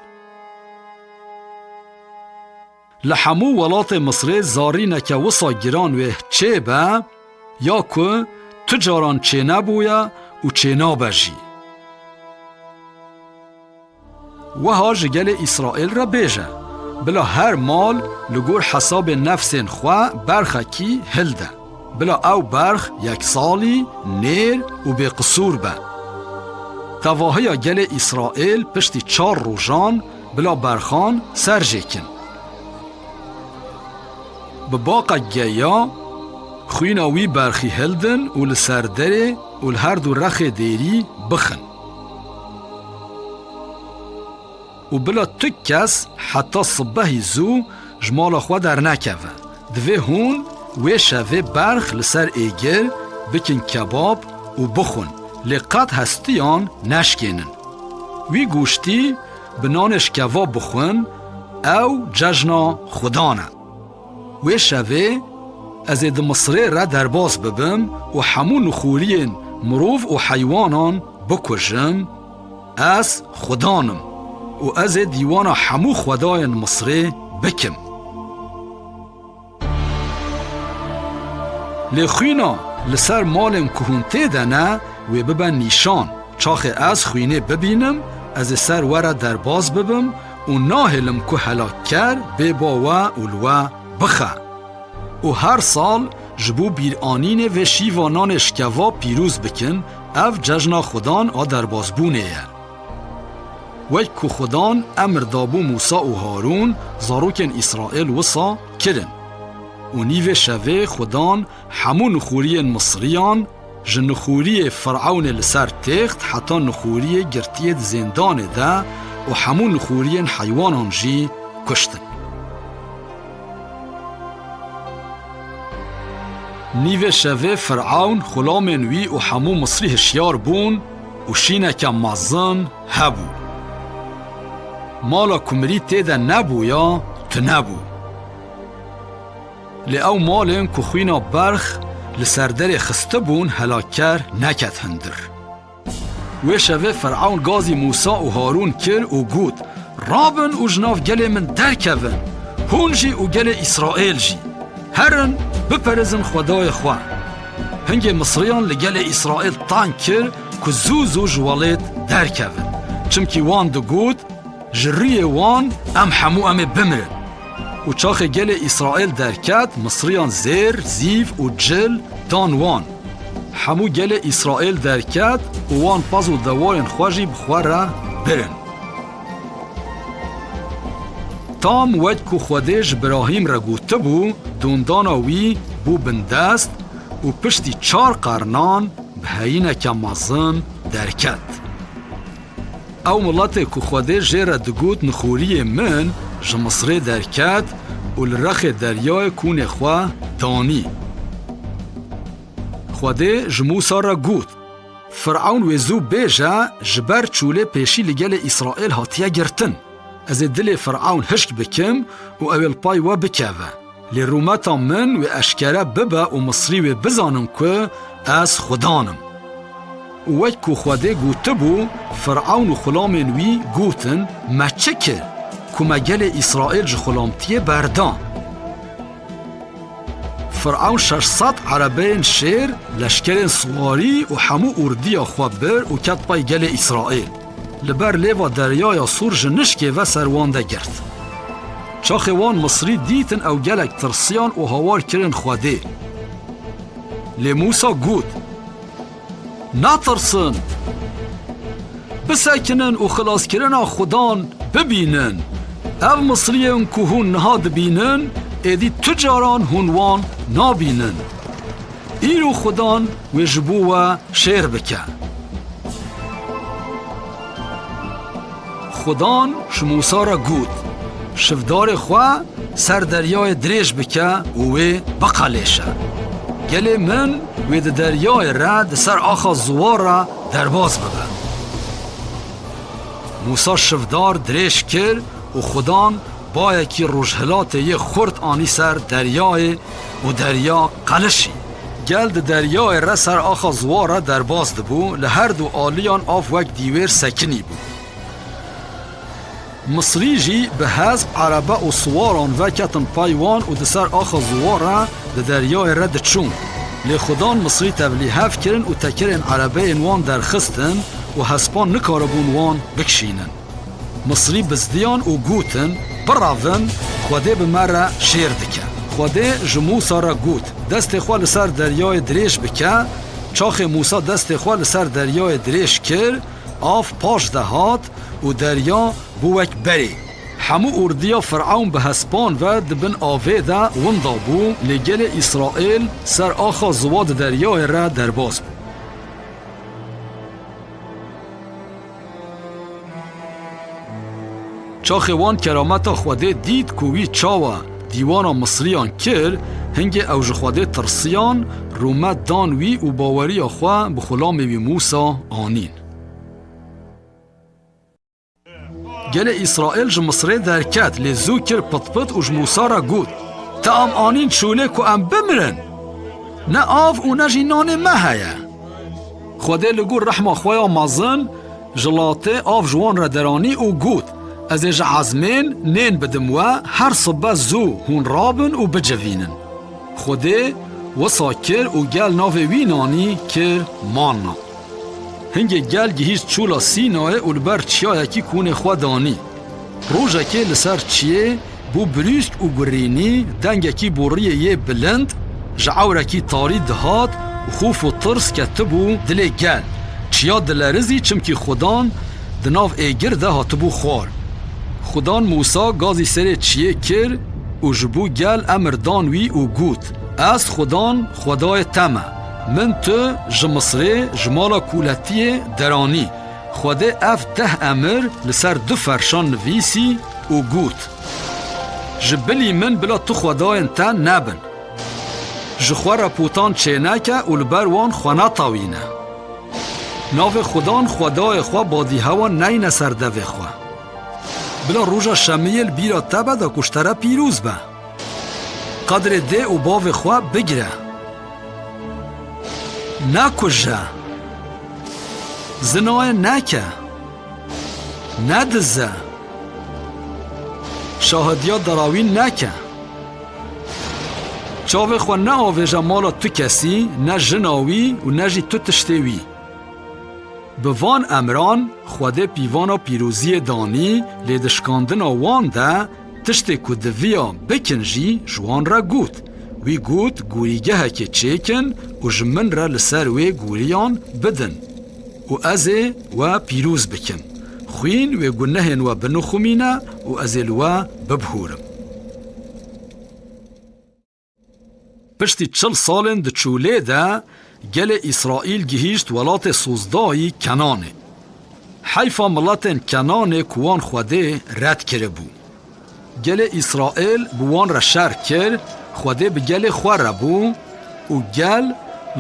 Li hemû welatê Misrê zarîneke wisa giran wê çêbe, ya ku tu caran çênebûye û çênabe jî. Wiha ji gelê Îsraîl re bêje, bila her mal li gor hesabê nefsên xwe berxekî hilde. Bila ew berx yeksalî, nêr û bêqisûr be. Tevahiya gelê Îsraîl piştî çar rojan bila berxan serjêkin. Bi baqek geya xwîna wî berxî hildin û li ser derê û li her du rexê dêrî bixin. Û bila tu kes heta sibehî zû ji mala xwe dernekeve. Divê hûn wê şevê berx li ser êgir bikin kebab û bixwin, lê qet hestiyan neşkênin. Wî goştî bi nanê şkeva bixwin, ew cejna Xudan e. Wê şevê ez ê di Misrê re derbas bibim û hemû nixûriyên mirov û heywanan bikujim. Ez Xudan im û ez ê dîwana hemû xwedayên Misrê bikim. Lê xwîna li ser malên ku hûn tê de ne, wê bibe nîşan. Çaxê ez xwînê bibînim, ez ê ser we re derbas bibim û nahêlim ku helakker bê ba we û li we bixe. Û her sal ji bo bîranînê vê şîva nanê şkeva pîroz bikin, ev cejna Xudan a derbasbûnê ye. Wek ku Xudan emir dabû Mûsa û Harûn, zarokên Îsraîl wisa kirin. Û nîvê şevê Xudan hemû nixûriyên Misriyan, ji nixûriyê Firewnê li ser têxt heta nixûriyê girtiyê di zêndanê de û hemû nixûriyên heywanan jî kuştin. Nîvê şevê Firewn, xulamên wî û hemû Misrî hişyar bûn û şîneke mezin hebû. Mala ku mirî tê de nebûya, tune bû. Lê ew malên ku xwîna berx li ser derê xistibûn, helakker neket hundir. Wê şevê Firewn gazî Mûsa û Harûn kir û got, "Rabin û ji nav gelê min derkevin, hûn jî û gelê Îsraîl jî. Herin, biperêzin xwedayê xwe." Hingê Misriyan li gelê Îsraîl teng kir ku zû zû ji welêt derkevin. Çimkî wan digot, "Ji rûyê wan em hemû em ê bimirin." Û çaxê gelê Îsraîl derket, Misriyan zêr, zîv û cil dan wan. Hemû gelê Îsraîl derket û wan pez û dewarên xwe jî bi xwe re birin. Tam wek ku Xwedê ji Birahîm re gotibû, dondana wî bû bindest û piştî çar qernan bi heyîneke mezin derket. Ew miletê ku Xwedê jê re digot, nixoriyê min, ji Misrê derket û li rexê deryayê kûnê xwe danî. Xwedê ji Mûsa re got, Firewn wê zû bêje, ji ber çûlê pêşî li gelê Îsraîl hatiye girtin. Ez ê dilê Firewn hişk bikim û ew ê li pay we bikeve. Lê rûmeta min wê eşkere bibe û Misrî wê bizanin ku ez Xudan im. Û wek ku Xwedê gotibû, Firewn û xulamên wî gotin, Me çi kir, ku me gelê Îsraîl ji xulamtiyê berda? Firewn şeş sed erebeyên şêr, leşkerên siwarî û hemû ordiya xwe bir û ket pay gelê Îsraîl. Li ber lêva deryaya Sûr ji nişkê ve ser wan de girt. Çaxê wan Misrî dîtin, ew gelek tirsiyan û hawar kirin Xwedê. Lê Mûsa got, Natirsin! Bisekinin û xilaskirina Xudan bibînin. Ev Misriyên ku hûn niha dibînin, êdî tu caran hûn wan nabînin. Îro Xudan wê ji bo we şêr bike. Xudan ji Mûsa re got, Şivdarê xwe ser deryayê dirêj bike û wê biqelêşe. Gelê min wê di deryayê re di ser axa ziwa re derbas bibe. Mûsa şivdar dirêj kir û Xudan bayekî rojhilatê yê xurt anî ser deryayê û derya qelişî. Gel di deryayê re ser axa ziwa re derbas dibû, li her du aliyan av wek dîwêr sekinî bû. Misrî jî bi hesp, erebe û siwaran ve ketin pay wan û di ser axa ziwa re di deryayê re diçûn. Lê Xudan Misrî tevlîhev kirin û tekerên erebeyên wan derxistin û hespan nikaribûn wan bikişînin. Misrî bizdiyan û gotin, Birevin, Xwedê bi me re şêr dike. Xwedê ji Mûsa re got, Destê xwe li ser deryayê dirêj bike. Çaxê Mûsa destê xwe li ser deryayê dirêj kir, av paş de hat û derya bû wek berê. Hemû ordiya Firewn bi hespan ve di bin avê de winda bû, lê gelê Îsraîl ser axa ziwa di deryayê re derbas bû. Çaxê wan kerameta Xwedê dît ku wî çawa dîwana Misriyan kir, hingê ew ji Xwedê tirsiyan, rûmet dan wî û baweriya xwe bi xulamê wî Mûsa anîn. Gelê Îsraîl ji Misrê derket, lê zû kir pitpit û ji Mûsa re got, Te em anîn çolê ku em bimirin? Ne av û ne jî nanê me heye. Xwedê li gor rehma xwe ya mezin ji latê av ji wan re deranî û got, Ez ê ji ezmên nên bidim we, her sibe zû hûn rabin û bicivînin. Xwedê wisa kir û gel navê wî nanî kir Manna. Hingê gel gihîşt çûla Sînayê û li ber çiyayekî kûnê xwe danî. Rojekê li ser çiyê bû birûsk û gurînî, dengekî boriyê yê bilind ji ewrekî tarî dihat û xof û tirs ketibû dilê gel. Çiya dilerizî, çimkî Xudan di nav êgir de hatibû xwar. Xudan Mûsa gazî serê çiyê kir û ji bo gel emir dan wî û got, Ez Xudan, Xwedayê te me. Min tu ji Misrê, ji mala koletiyê deranî. Xwedê ev deh emir li ser du ferşan nivîsî û got, Ji bilî min bila tu xwedayên te nebin. Ji xwe re potan çêneke û li ber wan xwe netewîne. Navê Xudan Xwedayê xwe badîhewan neyne ser devê xwe. Bila roja şemiyê li bîra te be da ku ji te re pîroz be. Qedrê dê û bavê xwe bigire. Nekuje. Zinayê neke. Nedize. Şahidiya derawîn neke. Çavê xwe neavêje mala tu kesî, ne jina wî û ne jî tu tiştê wî. Bi van emran Xwedê pîvana pîroziyê danî, lê di şikandina wan de tiştê ku diviya bikin jî ji wan re got. Wî got, Gorîgehekê çêkin û ji min re li ser wê goriyan bidin û ez ê we pîroz bikim. Xwîn wê gunehên we binixumîne û ez ê li we bibihûrim. Piştî çil salên di çûlê de, gelê Îsraîl gihîşt welatê sozdayî Kenanê. Heyfa miletên Kenanê ku wan Xwedê red kiribû. Gelê Îsraîl bi wan re şer kir, Xwedê bi gelê xwe re bû û gel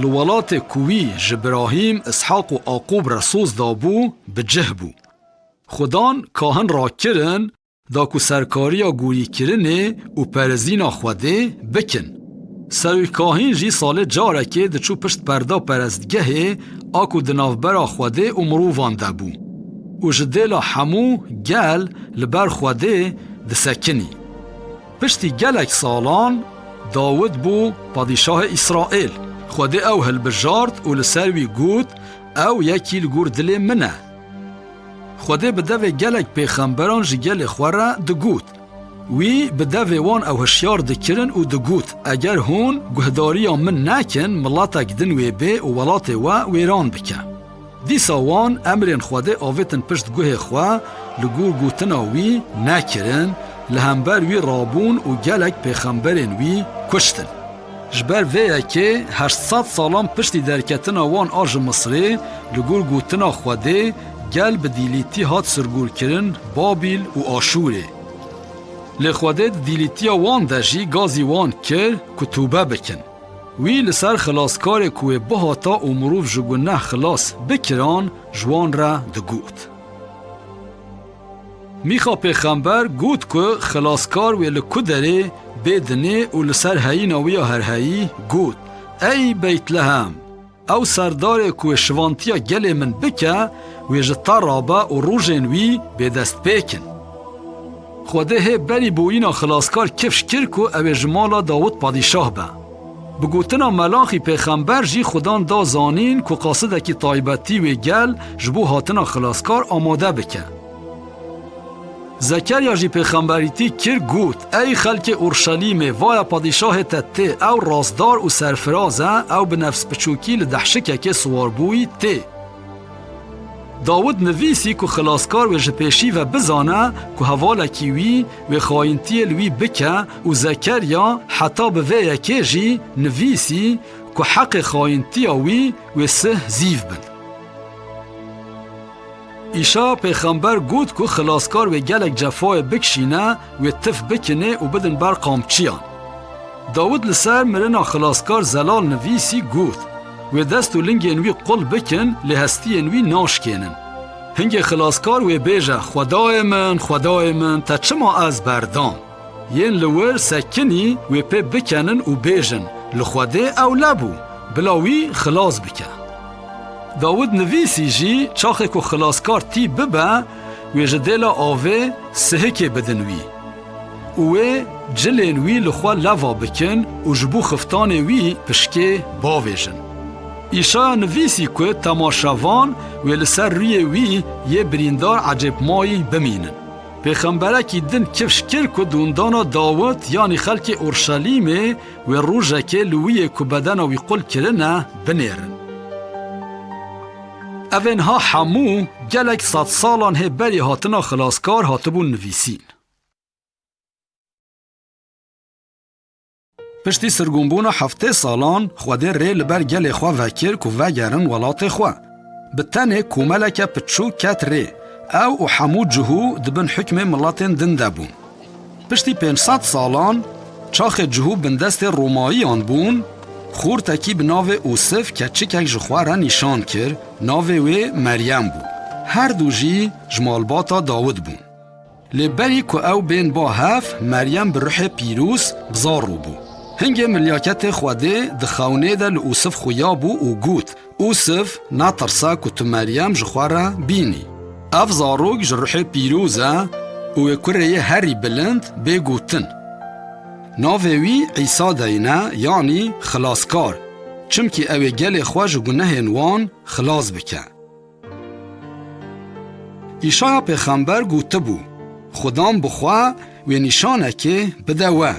li welatê ku wî ji Birahîm, Îshaq û Aqûb re soz dabû, bi cih bû. Xudan kahin rakirin, da ku serkariya gorîkirinê û perezîna Xwedê bikin. Serokahîn jî salê carekê diçû pişt perda perestgehê a ku di navbera Xwedê û mirovan de bû û ji dêla hemû gel li ber Xwedê disekinî. Piştî gelek salan Dawid bû padîşahê Îsraîl. Xwedê ew hilbijart û li ser wî got, Ew yekî li gor dilê min e. Xwedê bi devê gelek pêxemberan ji gelê xwe re digot. Wî bi devê wan ew hişyar dikirin û digot, Eger hûn guhdariya min nekin, miletek din wê bê û welatê we wêran bike. Dîsa wan emrên Xwedê avêtin pişt guhê xwe, li gor gotina wî nekirin, li hember wî rabûn û gelek pêxemberên wî kuştin. Ji ber vê yekê heşt sed salan piştî derketina wan a ji Misrê, li gor gotina Xwedê, gel bi dîlîtî hat sirgûrkirin Babîl û Aşûrê. Lê Xwedê di dîlîtiya wan de jî gazî wan kir ku tûbe bikin. Wî li ser xilaskarê ku wê bihata û mirov ji guneh xilas bikiran, ji wan re digot. Mîxa pêxember got ku xilaskar wê li ku derê bê dinê û li ser heyîna wî ya herheyî got, Ey Beytlehem! Ew serdarê ku wê şivantiya gelê min bike, wê ji te rabe û rojên wî bêdest pêk in. Xwedê hê berî boyîna xilaskar kifş kir ku ew ê ji mala Dawid padîşah be. Bi gotina Melaxî pêxember jî Xudan da zanîn ku qasidekî taybetî wê gel ji bo hatina xilaskar amade bike. Zekerya jî pêxemberîtî kir, got, Ey xelkê Orşelîmê, vaya padîşahê te tê, ew rastdar û serfiraz e, ew bi nefsbiçûkî li dehşikekê siwarbûyî tê. Dawid nivîsî ku xilaskar wê ji pêşî ve bizane ku hevalekî wî wê xayintiyê li wî bike û Zekerya heta bi vê yekê jî nivîsî ku heqê xayintiya wî wê sih zîv bin. Îşaya pêxember got ku xilaskar wê gelek cefayê bikişîne, wê tif bikinê û bidin ber qamçiyan. Dawid li ser mirina xilaskar zelal nivîsî got, Wê dest û lingên wî qul bikin, lê hestiyên wî naşkênin. Hingê xilaskar wê bêje, Xwedayê min, Xwedayê min, te çima ez berdam? Yên li wir sekinî wê pê bikenin û bêjin, Li Xwedê ew lebû, bila wî xilas bike. Dawid nivîsî jî, Çaxê ku xilaskar tî bibe, wê ji dêla avê sihikê bidin wî û wê cilên wî li xwe leva bikin û ji bo xiftanê wî pişkê bavêjin. Îşaya nivîsî ku temaşevan wê li ser rûyê wî yê birîndar ecêbmayî bimînin. Pêxemberekî din kifş kir ku dûndana Dawid, yanî xelkê Orşelîmê, wê rojekê li wî yê ku bedena wî qul kirine, binêrin. Evên ha hemû gelek sedsalan hê berî hatina xilaskar hatibûn nivîsîn. Piştî sirgûnbûna heftê salan, Xwedê rê li ber gelê xwe vekir ku vegerin welatê xwe. Bi tenê komeleke piçûk ket rê. Ew û hemû cihû di bin hukmê miletên din de bûn. Piştî pênc sed salan, çaxê cihû bindestê Romayiyan bûn, xortekî bi navê Ûsif keçikek ji xwe re nîşan kir, navê wê Meryem bû. Her du jî ji malbata Dawid bûn. Lê berî ku ew bên ba hev, Meryem bi ruhê pîroz bi zarû bû. Hingê milyaketê Xwedê di xewnê de li Ûsif xuya bû û got, Ûsif, netirse ku tu Meryem ji xwe re bînî. Ev zarok ji ruhê pîroz e û wê kurê yê herî bilind bê gotin. Navê wî Îsa deyne, yanî Xilaskar, çimkî ew ê gelê xwe ji gunehên wan xilas bike. Îşaya pêxember gotibû, Xudan bi xwe wê nîşanekê bide we.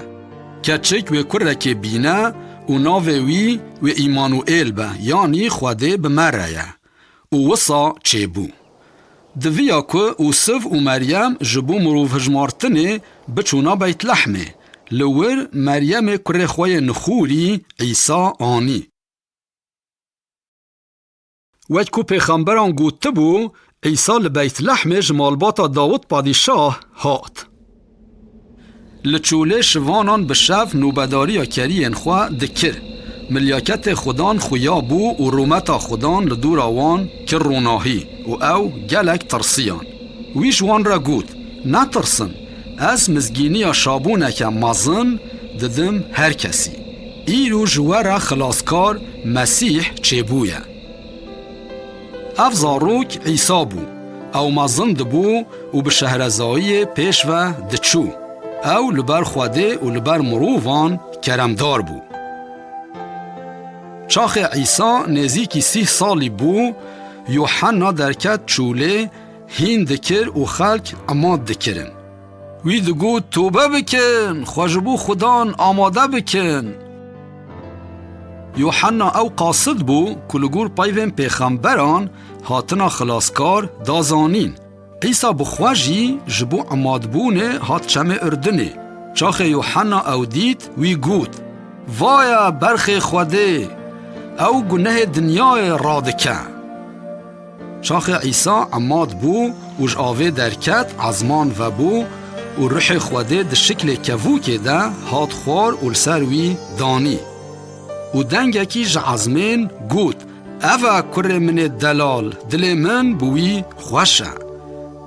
Keçik wê kurekê bîne û navê wî wê Îmanuêl be, yanî Xwedê bi me re ye. Û wisa çêbû. Di viya ku Ûsiv û Meryem ji bo mirovhijmartinê biçûna Beytlehmê, li wir Meryemê kurê xwe yê nixûrî Îsa anî. Wek ku pêxemberan gotibû, Îsa li Beytlehmê ji malbata Dawid padîşah hat. Li çolê şivanan bi şev nobedariya keriyên xwe dikir. Milyaketê Xudan xuya bû û rûmeta Xudan li dora wan kir ronahî û ew gelek tirsiyan. Wî ji wan re got, Netirsin, ez mizgîniya şabûneke mezin didim her kesî. Îro ji we re Xilaskar Mesîh çêbûye. Ev zarok Îsa bû. Ew mezin dibû û bi şehrezayiyê pêş ve diçû. Ew li ber Xwedê û li ber mirovan keremdar bû. Çaxê Îsa nêzîkî sîh salî bû, Yuhanna derket çolê, hîn dikir û xelk emad dikirin. Wî digot, Tobe bikin, xwe ji bo Xudan amade bikin. Yuhanna ew qasid bû ku li gor peyvên pêxemberan hatina Xilaskar da zanîn. Îsa bi xwe jî ji bo emadbûnê hat çemê Urdinê. Çaxê Yuhanna ew dît, wî got, Vaye berxê Xwedê, ew gunehê dinyayê radike. Çaxê Îsa emad bû û ji avê derket, ezman vebû û ruhê Xwedê di şiklê kevokê de hat xwar û li ser wî danî. Û dengekî ji ezmên got, Ev e kurê min ê delal, dilê min bi wî xweş e.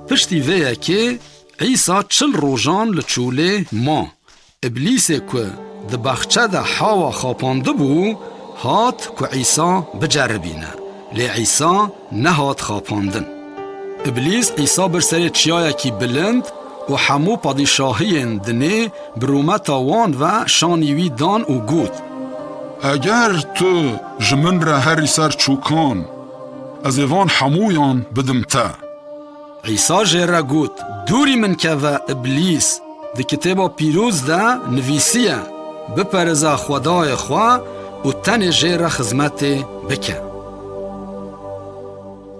Piştî vê yekê Îsa çil rojan li çolê ma. Îblîsê ku di baxçe de hewa xapandibû, hat ku Îsa biceribîne. Lê Îsa nehat xapandin. Îblîs Îsa bir serê çiyayekî bilind û hemû padîşahiyên dinê bi rûmeta wan ve şanî wî dan û got, Eger tu ji min re herî ser çûkan, ez ê van hemûyan bidim te. Îsa jê re got, Dûrî min keve, Îblîs! Di Kitêba Pîroz de nivîsiye, Biperêze Xwedayê xwe û tenê jê re xizmetê bike.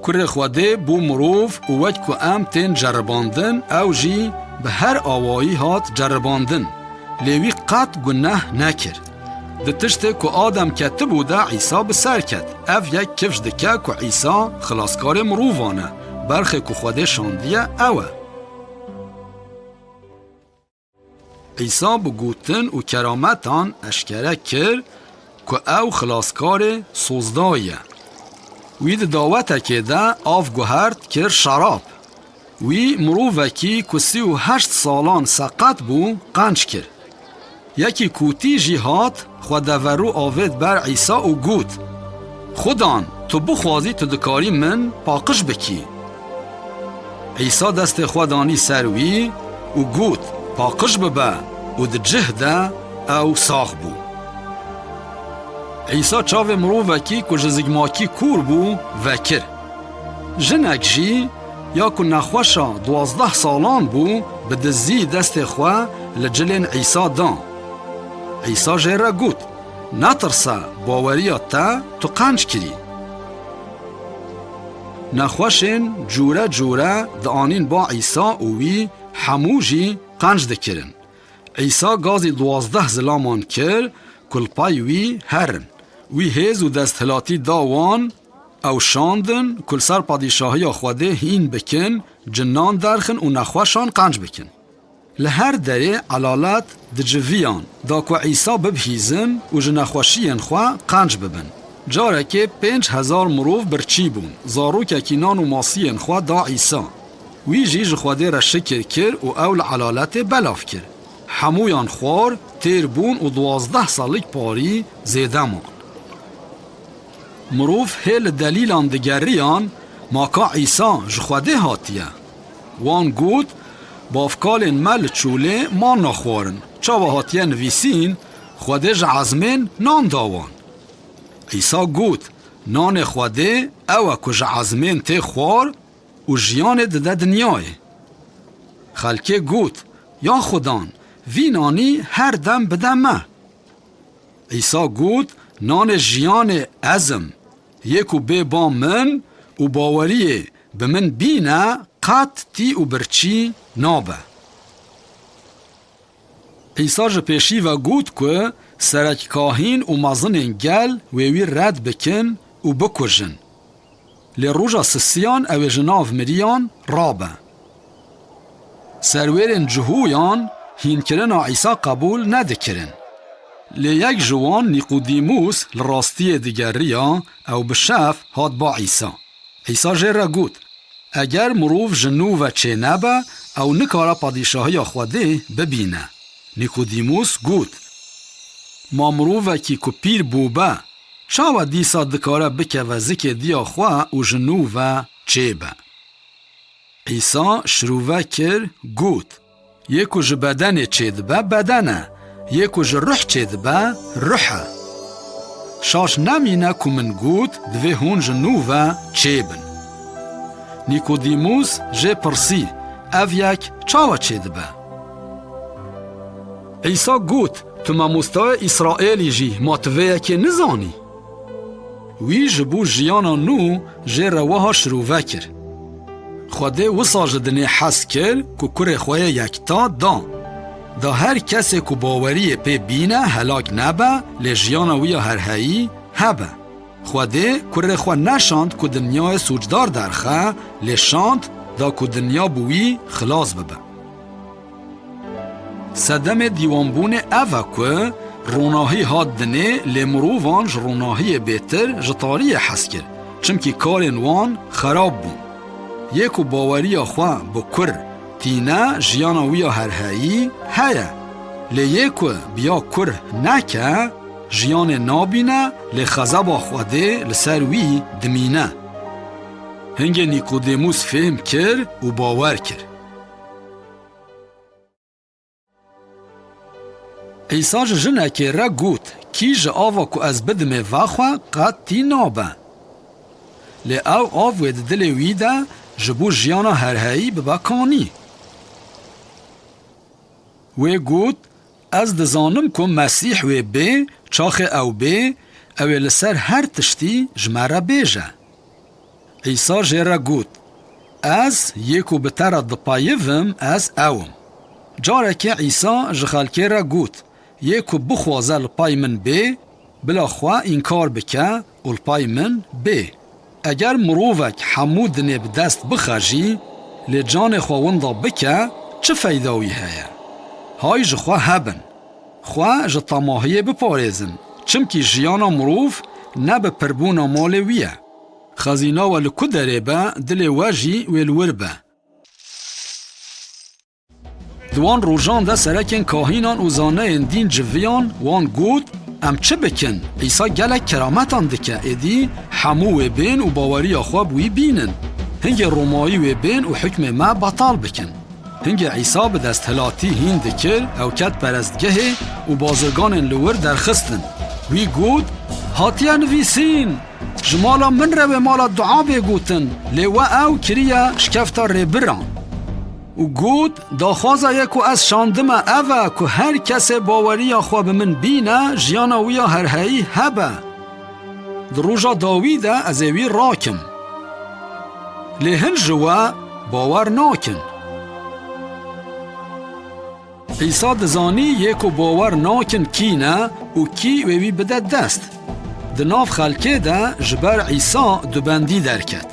Kurê Xwedê bû mirov û wek ku em tên ceribandin, ew jî bi her awayî hat ceribandin, lê wî qet guneh nekir. Di tiştê ku Adem ketibû de Îsa bi ser ket. Ev yek kifş dike ku Îsa xilaskarê mirovan e. Berxê ku Xwedê şandiye ew e. Îsa bi gotin û kerametan eşkere kir ku ew xilaskarê sozdayî ye. Wî di dawetekê de av guhert kir şerab. Wî mirovekî ku sî û heşt salan seqet bû, qenc kir. Yekî kûtî jî hat, xwe deverû avêt ber Îsa û got, Xudan, tu bixwazî, tu dikarî min paqij bikî. Îsa destê xwe danî ser wî û got, Paqij bibe, û di cih de ew sax bû. Îsa çavê mirovekî ku ji zikmakî kûr bû, vekir. Jinek jî, ya ku nexweşa duwazdeh salan bû, bi dizî destê xwe li cilên Îsa da. Îsa jê re got, Netirse, baweriya te tu qenc kirî. Nexweşên cûre cûre dianîn ba Îsa û wî hemû jî qenc dikirin. Îsa gazî duwazdeh zilaman kir ku li pey wî herin. Wî hêz û desthilatî da wan, ew şandin ku li ser padîşahiya Xwedê hîn bikin, cinan derxin û nexweşan qenc bikin. Li her derê elalet diciviyan da ku Îsa bibihîzin û ji nexweşiyên xwe qenc bibin. Carekê pênc hezar mirov birçî bûn. Zarokekî nan û masiyên xwe da Îsa. Wî jî ji Xwedê re şikir kir û ew li elaletê belav kir. Hemûyan xwar, têr bûn û duwazdeh salîk parî zêde man. Mirov hê li delîlan digeriyan, Ma ka Îsa ji Xwedê hatiye? Wan got, Bavkalên me li çolê man naxwarin. Çawa hatiye nivîsîn, Xwedê ji ezmên nan da wan. Îsa got, Nanê Xwedê ew e ku ji ezmên tê xwar û jiyanê dide dinyayê. Xelkê got, Ya Xudan, vî nanî her dem bide me. Îsa got, Nanê jiyanê ez im. Yê ku bê ba min û baweriyê bi min bîne, qet tî û birçî nabe. Îsa ji pêşî ve got ku serekkahîn û mezinên gel wê wî red bikin û bikujin. Lê roja sisiyan ew ê ji nav miriyan rabe. Serwêrên cihûyan hînkirina Îsa qebûl nedikirin. Lê yek ji wan Nîqodîmûs li rastiyê digeriya, ew bi şev hat ba Îsa. Îsa jê re got, Eger mirov ji nû ve çênebe, ew nikare padîşahiya Xwedê bibîne. Nîqodîmûs got, Ma mirovekî ku pîr bûbe, çawa dîsa dikare bikeve zikê diya xwe û ji nû ve çêbe? Îsa şirove kir, got, Yê ku ji bedenê çêdibe, beden e, yê ku ji ruh çêdibe, ruh e. Şaş nemîne ku min got, divê hûn ji nû ve çêbin. Nîkodîmûs jê pirsî, Ev yek çawa çêdibe? Îsa got, Tu mamostayê Îsraêlî jî, ma tu vê yekê nizanî? Wî ji bo jiyana nû jê re wiha şirove kir, Xwedê wisa ji dinê hez kir ku kurê xwe yê yekta da. Da her kesê ku baweriyê pê bîne helak nebe, lê jiyana wî ya herheyî hebe. Xwedê kurê xwe neşand ku dinyayê sûcdar derxe, lê şand da ku dinya bi wî xilas bibe. Sedemê dîwanbûnê ev e ku ronahî hat dinê, lê mirovan ji ronahiyê bêtir ji tariyê hez kir, çimkî karên wan xerab bûn. Yê ku baweriya xwe bi kur tîne, jiyana wî ya herheyî heye. Lê yê ku bi ya kur neke, jiyanê nabîne, lê xezeba Xwedê li ser wî dimîne. Hingê Nîkodêmûs fêhm kir û bawer kir. Îsa ji jinekê re got, Kî ji ava ku ez bidimê vexwe, qet tî nabe. Lê ew av wê di dilê wî de ji bo jiyana herheyî bibe kanî. Wê got, Ez dizanim ku Mesîh wê bê, çaxê ew bê, ew ê li ser her tiştî ji me re bêje. Îsa jê re got, Ez, yê ku bi te re dipeyivim, ez ew im. Carekê Îsa ji xelkê re got, Yê ku bixwaze li pey min bê, bila xwe înkar bike û li pey min bê. Eger mirovek hemû dinê bi dest bixe jî, lê canê xwe winda bike, çi feyda wî heye? Hay ji xwe hebin. Xwe ji temahiyê biparêzin, çimkî jiyana mirov ne bi pirbûna malê wî ye. Xezîna we li ku derê be, dilê we jî wê li wir be. Di wan rojan de serekên kahînan û zaneyên dîn civiyan, wan got, Em çi bikin? Îsa gelek kerametan dike, êdî hemû wê bên û baweriya xwe bi wî bînin. Hingê Romayî wê bên û hukmê me betal bikin. Hingê Îsa bi desthilatî hîn dikir, ew ket perestgehê û bazirganên li wir derxistin. Wî got, Hatiye nivîsîn, Ji mala min re wê mala dua bê gotin, lê we ew kiriye şikefta rêbiran. Û got, Daxwaza yê ku ez şandime ev e ku her kesê baweriya xwe bi min bîne, jiyana wî ya herheyî hebe. Di roja dawî de ez ê wî rakim. Lê hin ji we bawer nakin. Îsa dizanî yê ku bawer nakin kî ne û kî wê wî bide dest. Di nav xelkê de ji ber Îsa dubendî derket.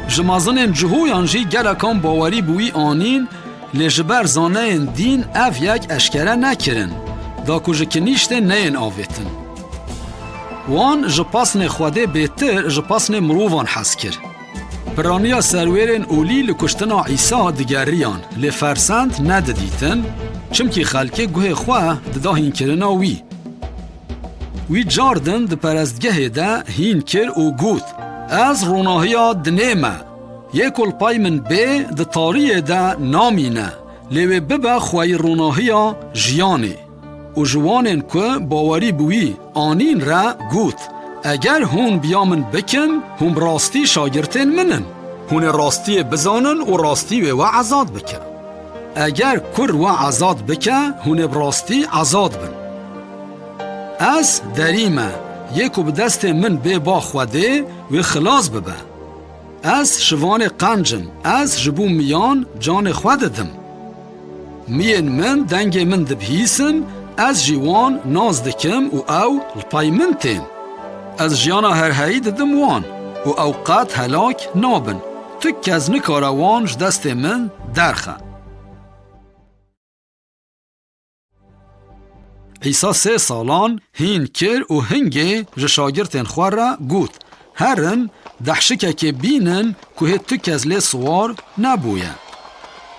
Ji mezinên cihûyan jî gelekan bawerî bi wî anîn, lê ji ber zaneyên dîn ev yek eşkere nekirin, da ku ji kinîştê neyên avêtin. Wan ji pesnê Xwedê bêtir ji pesnê mirovan hez kir. Piraniya serwêrên olî li kuştina Îsa digeriyan, lê fersend nedidîtin, çimkî xelkê guhê xwe dida hînkirina wî. Wî cardin di perestgehê de hîn kir û got, Ez ronahiya dinê me. Yê ku li pey min bê, di tariyê de namîne, lê wê bibe xweyî ronahiya jiyanê. Û ji wanên ku bawerî bi wî anîn re got, Eger hûn biya min bikin, hûn bi rastî şagirtên min in. Hûn ê rastiyê bizanin û rastî wê we ezad bike. Eger kur we ezad bike, hûn ê bi rastî ezad bin. Ez derî me, yê ku bi destê min bê ba Xwedê, wê xilas bibe. Ez şivanê qenc im, ez ji bo miyan canê xwe didim. Miyên min dengê min dibihîsin, ez jî wan nas dikim û ew li pey min tên. Ez jiyana herheyî didim wan û ew qet helak nabin. Tu kes nikare wan ji destê min derxe. Îsa sê salan hîn kir û hingê ji şagirtên xwe re got, Herin, dehşikekê bînin ku hê tu kes lê siwar nebûye.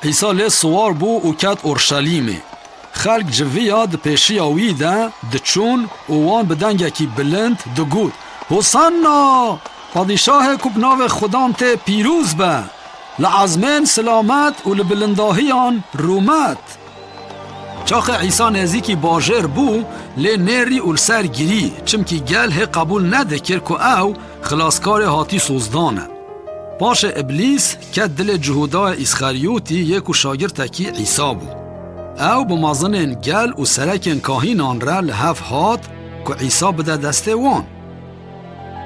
Îsa lê siwar bû û ket Orşelîmê. Xelk civiya di pêşiya wî de diçûn û wan bi dengekî bilind digot, Hosanna! Padîşahê ku bi navê Xudan tê pîroz be! Li ezmên silamet û li bilindahiyan rûmet! Çaxê Îsa nêzîkî bajêr bû, lê nêrî û li ser girî, çimkî gel hê qebûl nedikir ku ew xilaskarê hatî sozdan e. Paşê Îblîs ket dilê Cihûdayê Îsxerîyotî yê ku şagirtekî Îsa bû. Ew bi mezinên gel û serekên kahînan re li hev hat ku Îsa bide destê wan.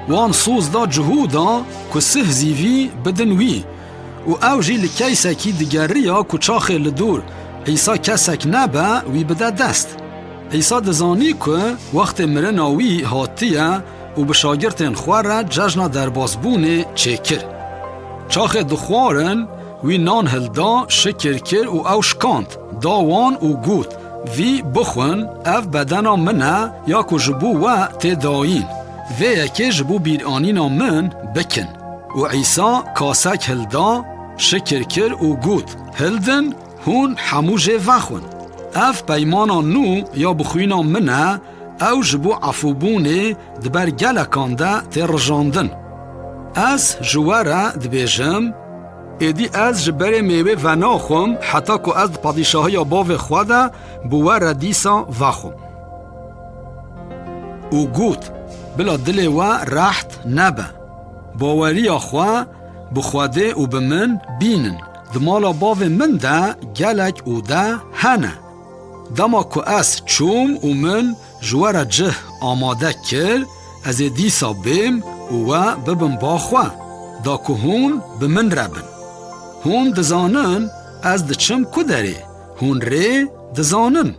Wan soz da Cihûda ku sih zîvî bidin wî û ew jî li keysekî digeriya ku çaxê li dor Îsa kesek nebe wî bide dest. Îsa dizanî ku wextê mirina wî hatiye û bi şagirtên xwe re cejna derbasbûnê çêkir. Çaxê dixwarin, wî nan hilda, şikir kir û ew şikand, da wan û got, Vî bixwin, ev bedena min e ya ku ji bo we tê dayîn. Vê yekê ji bo bîranîna min bikin. Û Îsa kasek hilda, şikir kir û got, Hildin, hûn hemû jê vexwin. Ev peymana nû ya bi xwîna min e, ew ji bo efûbûnê di ber gelekan de tê rijandin. Ez ji we re dibêjim, êdî ez ji berê mêwê venaxwim, heta ku ez di padîşahiya Bavê xwe de bi we re dîsa vexwim. Û got, Bila dilê we reht nebe. Baweriya xwe bi Xwedê û bi min bînin. Di mala Bavê min de gelek ode hene. Dema ku ez çûm û min ji we re cih amade kir, ez ê dîsa bêm û we bibim ba xwe, da ku hûn bi min re bin. Hûn dizanin ez diçim ku derê, hûn rê dizanin.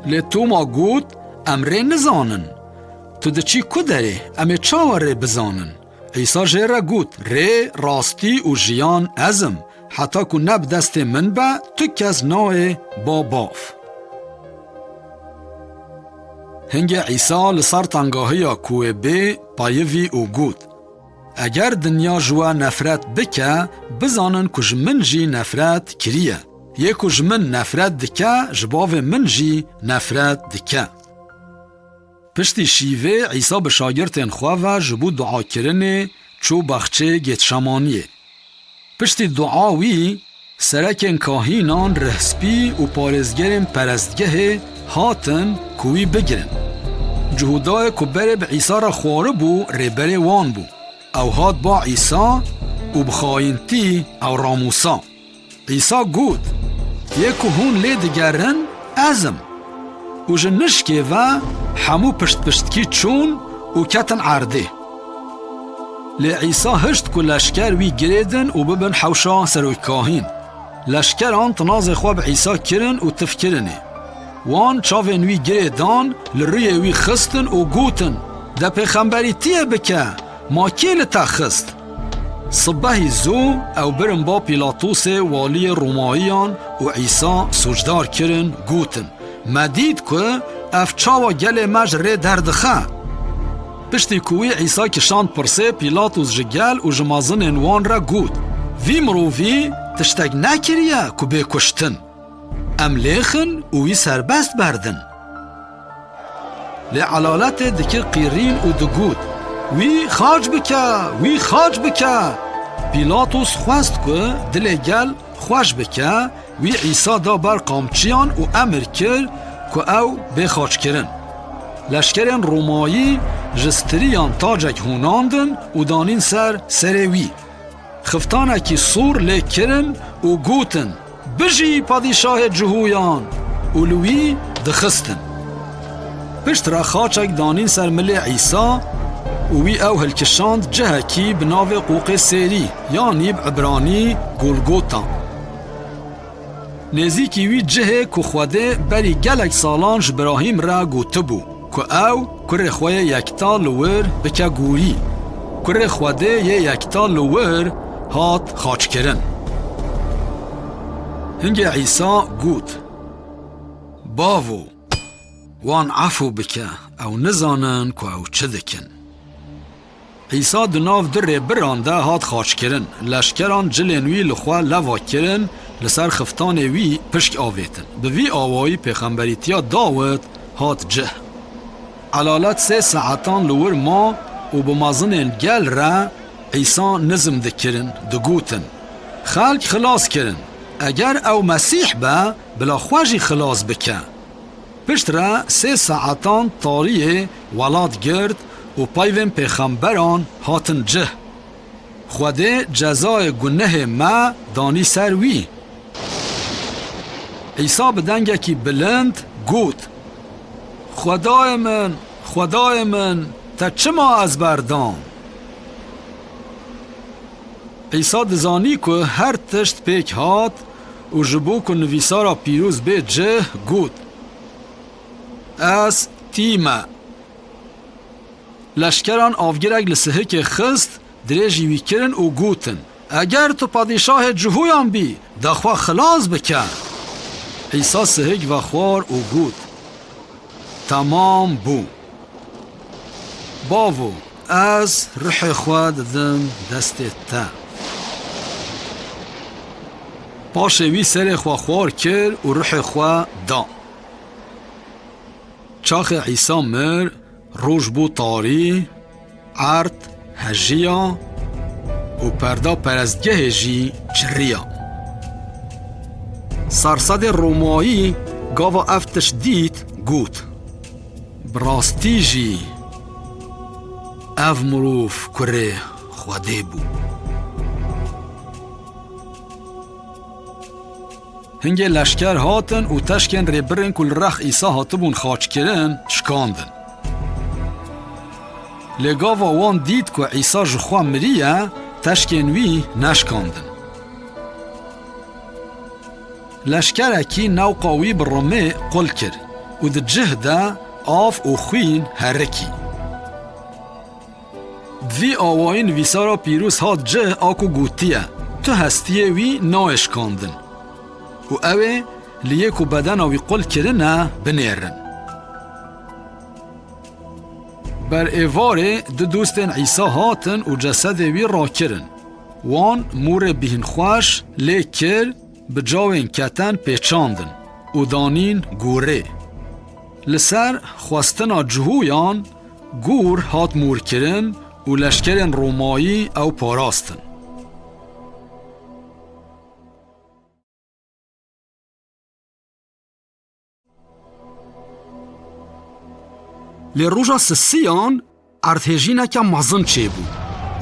Lê Toma got, Em rê nizanin. Tu diçî ku derê, em ê çawa rê bizanin? Îsa jê re got, Rê, rastî û jiyan ez im. Heta ku ne bi destê min be, tu kes nayê ba bav. Hingê Îsa li ser tengahiya kuwê bê peyivî û got, Eger dinya ji we nefret bike, bizanin ku ji min jî nefret kiriye. Yê ku ji min nefret dike, ji Bavê min jî nefret dike. Piştî şîvê Îsa bi şagirtên xwe ve ji bo duakirinê çû baxçê Gêtşemaniyê. Piştî dua wî, serekên kahînan, rihspî û parêzgerên perestgehê hatin ku wî bigirin. Cihûdayê ku berê bi Îsa re xwaribû, rêberê wan bû. Ew hat ba Îsa û bi xayîntî ew ramûsa. Îsa got, Yê ku hûn lê digerin, ez im. Û ji nişkê ve hemû piştpiştkî çûn û ketin erdê. Lê Îsa hişt ku leşker wî girêdin û bibin hewşa serokkahîn. Leşkeran tinazê xwe bi Îsa kirin û tifkirinê. Wan çavên wî girê dan, li rûyê wî xistin û gotin, De pêxemberîtiyê bike, ma kê li te xist? Sibehî zû ew birin ba Pîlatosê, waliyê Romayiyan û Îsa sûcdar kirin, gotin, Me dît ku ev çawa gelê me ji rê derdixe. Piştî ku wî Îsa kişand pirsê, Pîlatos ji gel û ji mezinên wan re got, Vî mirovî tiştek nekiriye ku bê kuştin. Em lêxin û wî serbest berdin. Lê elaletê dikir qîrîn û digot, Wî xaç bike, wî xaç bike! Pîlatos xwest ku dilê gel xweş bike, wî Îsa da ber qamçiyan û emir kir ku ew bê xaçkirin. Leşkerên Romayî ji stiriyan tacek hûnandin û danîn ser serê wî. Xiftanekî sor lê kirin û gotin, Bijî padîşahê Cihûyan! Û li wî dixistin. Piştre xaçek danîn ser milê Îsa û wî ew hilkişand cihekî bi navê Qoqê Sêrî, yanî bi ibranî Golgota. Nêzîkî wî cihê ku Xwedê berî gelek salan ji Birahîm re gotibû, ku ew kurê xwe yê yekta li wir bike gorî. Kurê Xwedê yê yekta li wir hat xaçkirin. Hingê Îsa got, Bavo, wan efû bike, ew nizanin ku ew çi dikin. Îsa di nav du rêbiran de hat xaçkirin. Leşkeran cilên wî li xwe leva kirin, li ser xiftanê wî pişk avêtin. Bi vî awayî pêxemberîtiya Dawid hat cih. Elalet sê saetan li wir ma û bi mezinên gel re Îsa nizm dikirin, digotin, Xelk xilas kirin. Eger ew Mesîh be, bila xwe jî xilas bike. Piştre sê saetan tariyê welat girt û peyvên pêxemberan hatin cih. Xwedê cezayê gunehê me danî ser wî. Îsa bi dengekî bilind got, Xwedayê min, Xwedayê min, te çima ez berdam? Îsa dizanî ku her tişt pêk hat û ji bo ku nivîsara pîroz bê cih, got, Ez tî me. Leşkeran avgirek li sihikê xist, dirêjî wî kirin û gotin, Eger tu padîşahê Cihûyan bî, de xwe xilas bike. Îsa sihik vexwar û got, Temam bû. Bavo, ez ruhê xwe didim destê te. Paşê wî serê xwe xwar kir û ruhê xwe da. Çaxê Îsa mir, roj bû tarî, erd hejiya û perda perestgehê jî çiriya. Sersedê Romayî gava ev tişt dît, got, Bi rastî jî ev mirov kurê Xwedê bû. Hingê leşker hatin û teşkên rêbirên ku li rex Îsa hatibûn xaçkirin, şikandin. Lê gava wan dît ku Îsa ji xwe miriye, teşkên wî neşikandin. Leşkerekî newqa wî bi rimê qul kir û di cih de av û xwîn herikî. Bi vî awayî nivîsara pîroz hat cih a ku gotiye, Tu hestiyê wî nayê şikandin û ew ê li yê ku bedena wî qul kirine binêrin. Ber êvarê du dostên Îsa hatin û cesedê wî rakirin. Wan mûrê bîhnxweş lê kir, bi cawên keten pêçandin û danîn gorê. Li ser xwestina Cihûyan gor hat mûrkirin û leşkerên Romayî ew parastin. Lê roja sisiyan erdhêjîneke mezin çêbû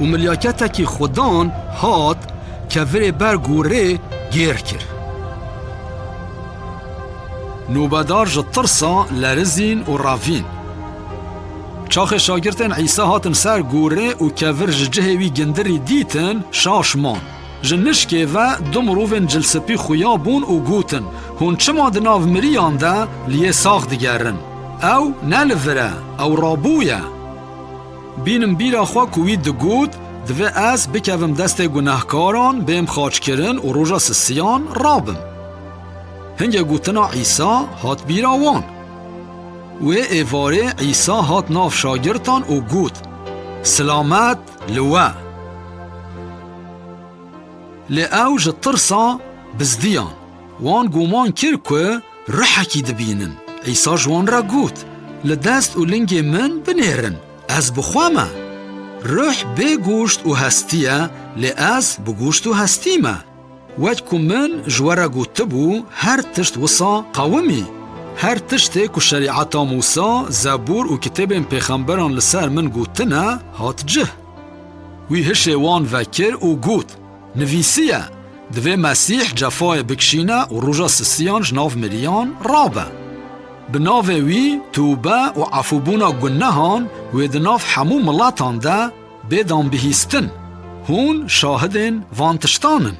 û milyaketekî xudan hat kevirê ber gorê gêr kir. Nûbedar ji tirsa lerizîn û revîn. Çaxê şagirtên Îsa hatin ser gorê û kevir ji cihê wî gindirî dîtin, şaş man. Ji nişkê ve du mirovên cilspî xuya bûn û gotin, Hûn çima di nav miriyan de li yê sax digerin? Ew ne li vir e, ew rabûye. Bînim bîra xwe ku wî digot, Divê ez bikevim destê gunehkaran, bêm xaçkirin û roja sisiyan rabim. Hingê gotina Îsa hat bîra wan. Wê êvarê Îsa hat nav şagirtan û got, Silamet li we! Lê ew ji tirsa bizdiyan. Wan guman kir ku ruhekî dibînin. Îsa ji wan re got, Li dest û lingê min binêrin, ez bi xwe me. Ruh bê goşt û hestî ye, lê ez bi goşt û hestî me. Wek ku min ji we re gotibû, her tişt wisa qewimî. Her tiştê ku şerîeta Mûsa, Zebûr û kitêbên pêxemberan li ser min gotine, hat cih. Wî hişê wan vekir û got, Nivîsiye, Divê Mesîh cefayê bikişîne û roja sisiyan ji nav miriyan rabe. Bi navê wî tûbe û efûbûna gunehan wê di nav hemû miletan de bê dan bihîstin. Hûn şahidên van tiştan in.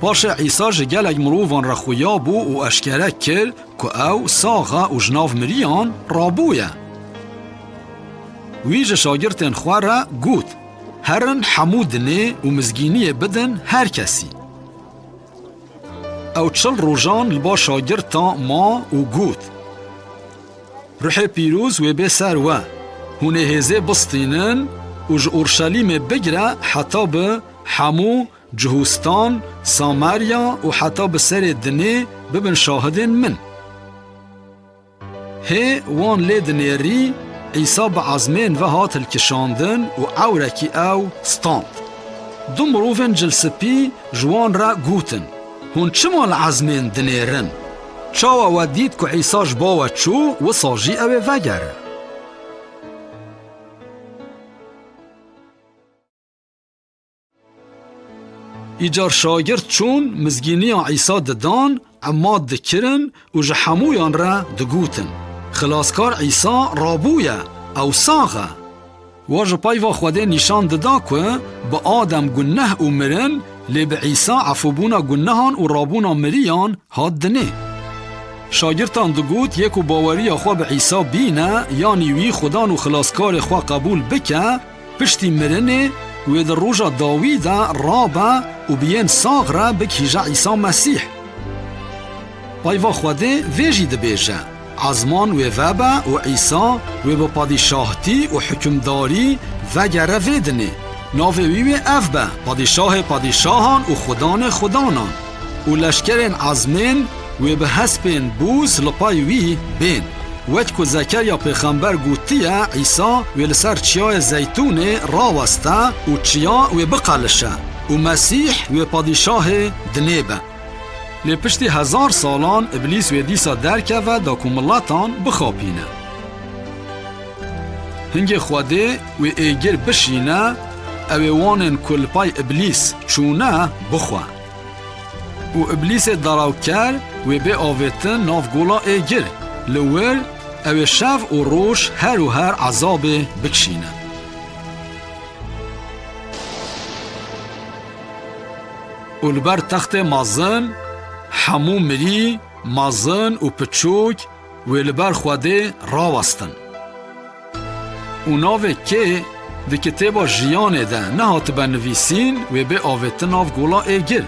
Paşê Îsa ji gelek mirovan re xuya bû û eşkere kir ku ew sax e û ji nav miriyan rabûye. Wî ji şagirtên xwe re got, Herin hemû dinê û mizgîniyê bidin her kesî. Ew çil rojan li ba şagirtan ma û got, Ruhê Pîroz wê bê ser we. Hûn ê hêzê bistînin û ji Orşelîmê bigire heta bi hemû Cihûstan, Samarya û heta bi serê dinê bibin şahidên min. Hê wan lê dinêrî, Îsa bi ezmên ve hat hilkişandin û ewrekî ew stand. Du mirovên cilspî ji wan re gotin, Hûn çima li ezmên dinêrin? Çawa we dît ku Îsa ji bo we çû, wisa jî ew ê vegere? Îcar şagirt çûn, mizgîniya Îsa didan, emat dikirin û ji hemûyan re digotin, Xilaskar Îsa rabûye, ew sax e. Wa ji peyva Xwedê nîşan dida ku bi Adem guneh û mirin, lê bi Îsa efûbûna gunehan û rabûna miriyan hat dinê. Şagirtan digot, Yê ku baweriya xwe bi Îsa bîne, yanî wî Xudan û Xilaskarê xwe qebûl bike, piştî mirinê wê di roja dawî de rabe û bi yên sax re bigihîje Îsa Mesîh. Peyva Xwedê vê jî dibêje, Ezman wê vebe û Îsa wê bi padîşahtî û hukimdarî vegere vê dinê. Navê wî wê ev be, Padîşahê padîşahan û Xudanê xudanan. Û leşkerên ezmên wê bi hespên bûz li pey wî bên. Wek ku Zekerya pêxember gotiye, Îsa wê li ser çiyayê Zeytûnê raweste û çiya wê biqelişe û Mesîh wê padîşahê dinê be. Lê piştî hezar salan Îblîs wê dîsa derkeve da ku miletan bixapîne. Hingê Xwedê wê êgir bişîne, ew ê wanên ku li pey Îblîs çûne bixwe. Û Îblîsê derawker wê bê avêtin nav gola êgir, li wir ew ê şev û roj her û her ezabê bikişîne. Û li ber textê mezin hemû mirî, mezin û piçûk wê li ber Xwedê rawestin. Û navê kê di kitêba jiyanê de nehatibe nivîsîn, wê bê avêtin nav gola êgir.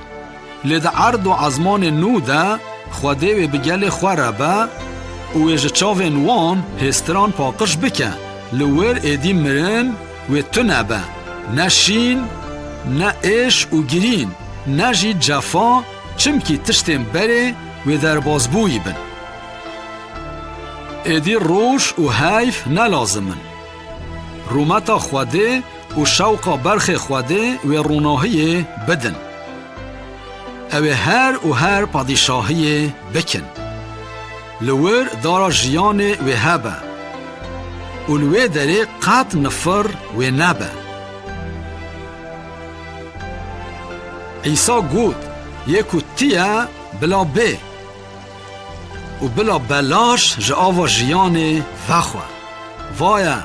Lê di erd û ezmanê nû de Xwedê wê bi gelê xwe re be û wê ji çavên wan hêstiran paqij bike, li wir êdî mirin wê tune be, ne şîn, ne êş û girîn, ne jî cefa, çimkî tiştên berê wê derbazbûyî bin. Êdî roj û heyv ne lazim in. Rûmeta Xwedê û şewqa berxê Xwedê wê ronahiyê bidin. Ew ê her û her padîşahiyê bikin. Li wir dara jiyanê wê hebe û li wê derê qet nifir wê nebe. Îsa got, Yê ku tî ye, bila bê û bila belaş ji ava jiyanê vexwe. Vaye,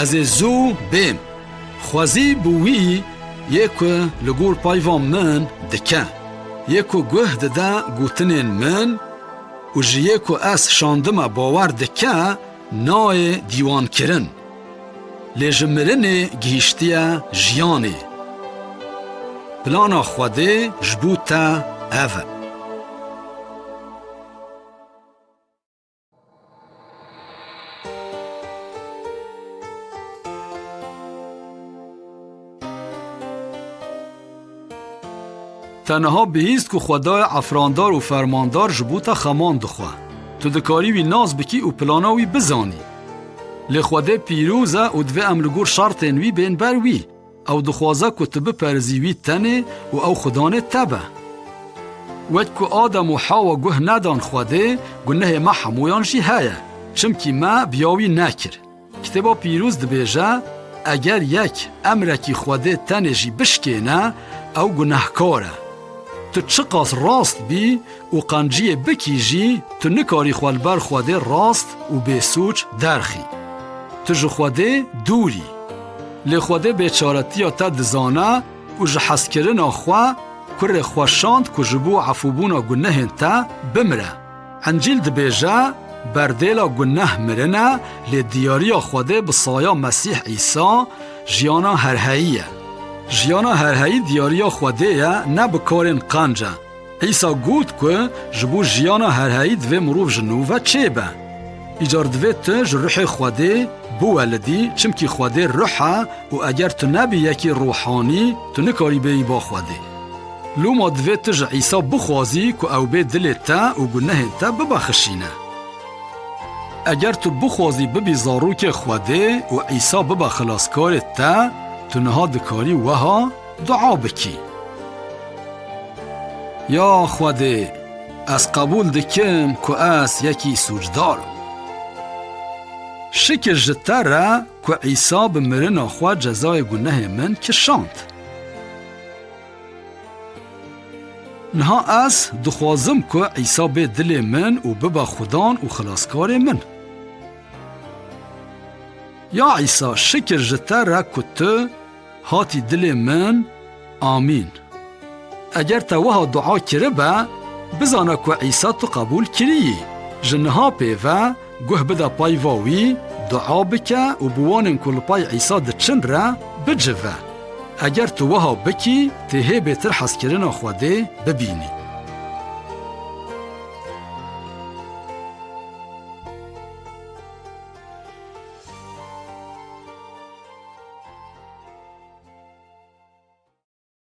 ez ê zû bêm. Xwezî bi wî yê ku li gor peyva min dike, yê ku guh dide gotinên min û ji yê ku ez şandime bawer dike, nayê dîwankirin. Lê ji mirinê gihîştiye jiyanê. Plana Xwedê ji bo te ev e. Te niha bihîst ku Xwedayê efrandar û fermandar ji bo te xeman dixwe. Tu dikarî wî nas bikî û plana wî bizanî. Lê Xwedê pîroz e û divê em li gor şertên wî bên ber wî. Ew dixwaze ku tu biperizî wî tenê û ew Xudanê te be. Wek ku Adem û Hawa guh nedan Xwedê, gunehê me hemûyan jî heye, çimkî me biya wî nekir. Kitêba Pîroz dibêje, Eger yek emrekî Xwedê tenê jî bişkêne, ew gunehkar e. Tu çiqas rast bî û qenciyê bikî jî, tu nikarî xwe li ber Xwedê rast û bêsûc derxî. Tu ji Xwedê dûr î. Lê Xwedê bêçaretiya te dizane û ji hezkirina xwe kurê xwe şand ku ji bo efûbûna gunehên te bimire. Encîl dibêje, berdêla guneh mirin e, lê diyariya Xwedê bi saya Mesîh Îsa jiyana herheyî ye. Jiyana herheyî diyariya Xwedê ye, ne bi karên qenc e. Îsa got ku ji bo jiyana herheyî divê mirov ji nû ve çêbe. Îcar divê tu ji ruhê Xwedê biwelidî, çimkî Xwedê ruh e û eger tu nebî yekî ruhanî, tu nikarî bêyî ba Xwedê. Loma divê tu ji Îsa bixwazî ku ew bê dilê te û gunehên te bibexişîne. Eger tu bixwazî bibî zarokê Xwedê û Îsa bibe xilaskarê te, tu niha dikarî weha dua bikî. Ya Xwedê, ez qebûl dikim ku ez yekî sûcdar im. Şikir ji te re ku Îsa bi mirina xwe cezayê gunehê min kişand. Niha ez dixwazim ku Îsa bê dilê min û bibe Xudan û xilaskarê min. Ya Îsa, şikir ji te re ku tu hatî dilê min. Amîn. Eger te wiha dua kiribe, bizane ku Îsa tu qebûl kiriyî. Ji niha pê ve guh bide peyva wî, dua bike û bi wanên ku li pey Îsa diçin re bicive. Eger tu wiha bikî, tê hê bêtir hezkirina Xwedê bibînî.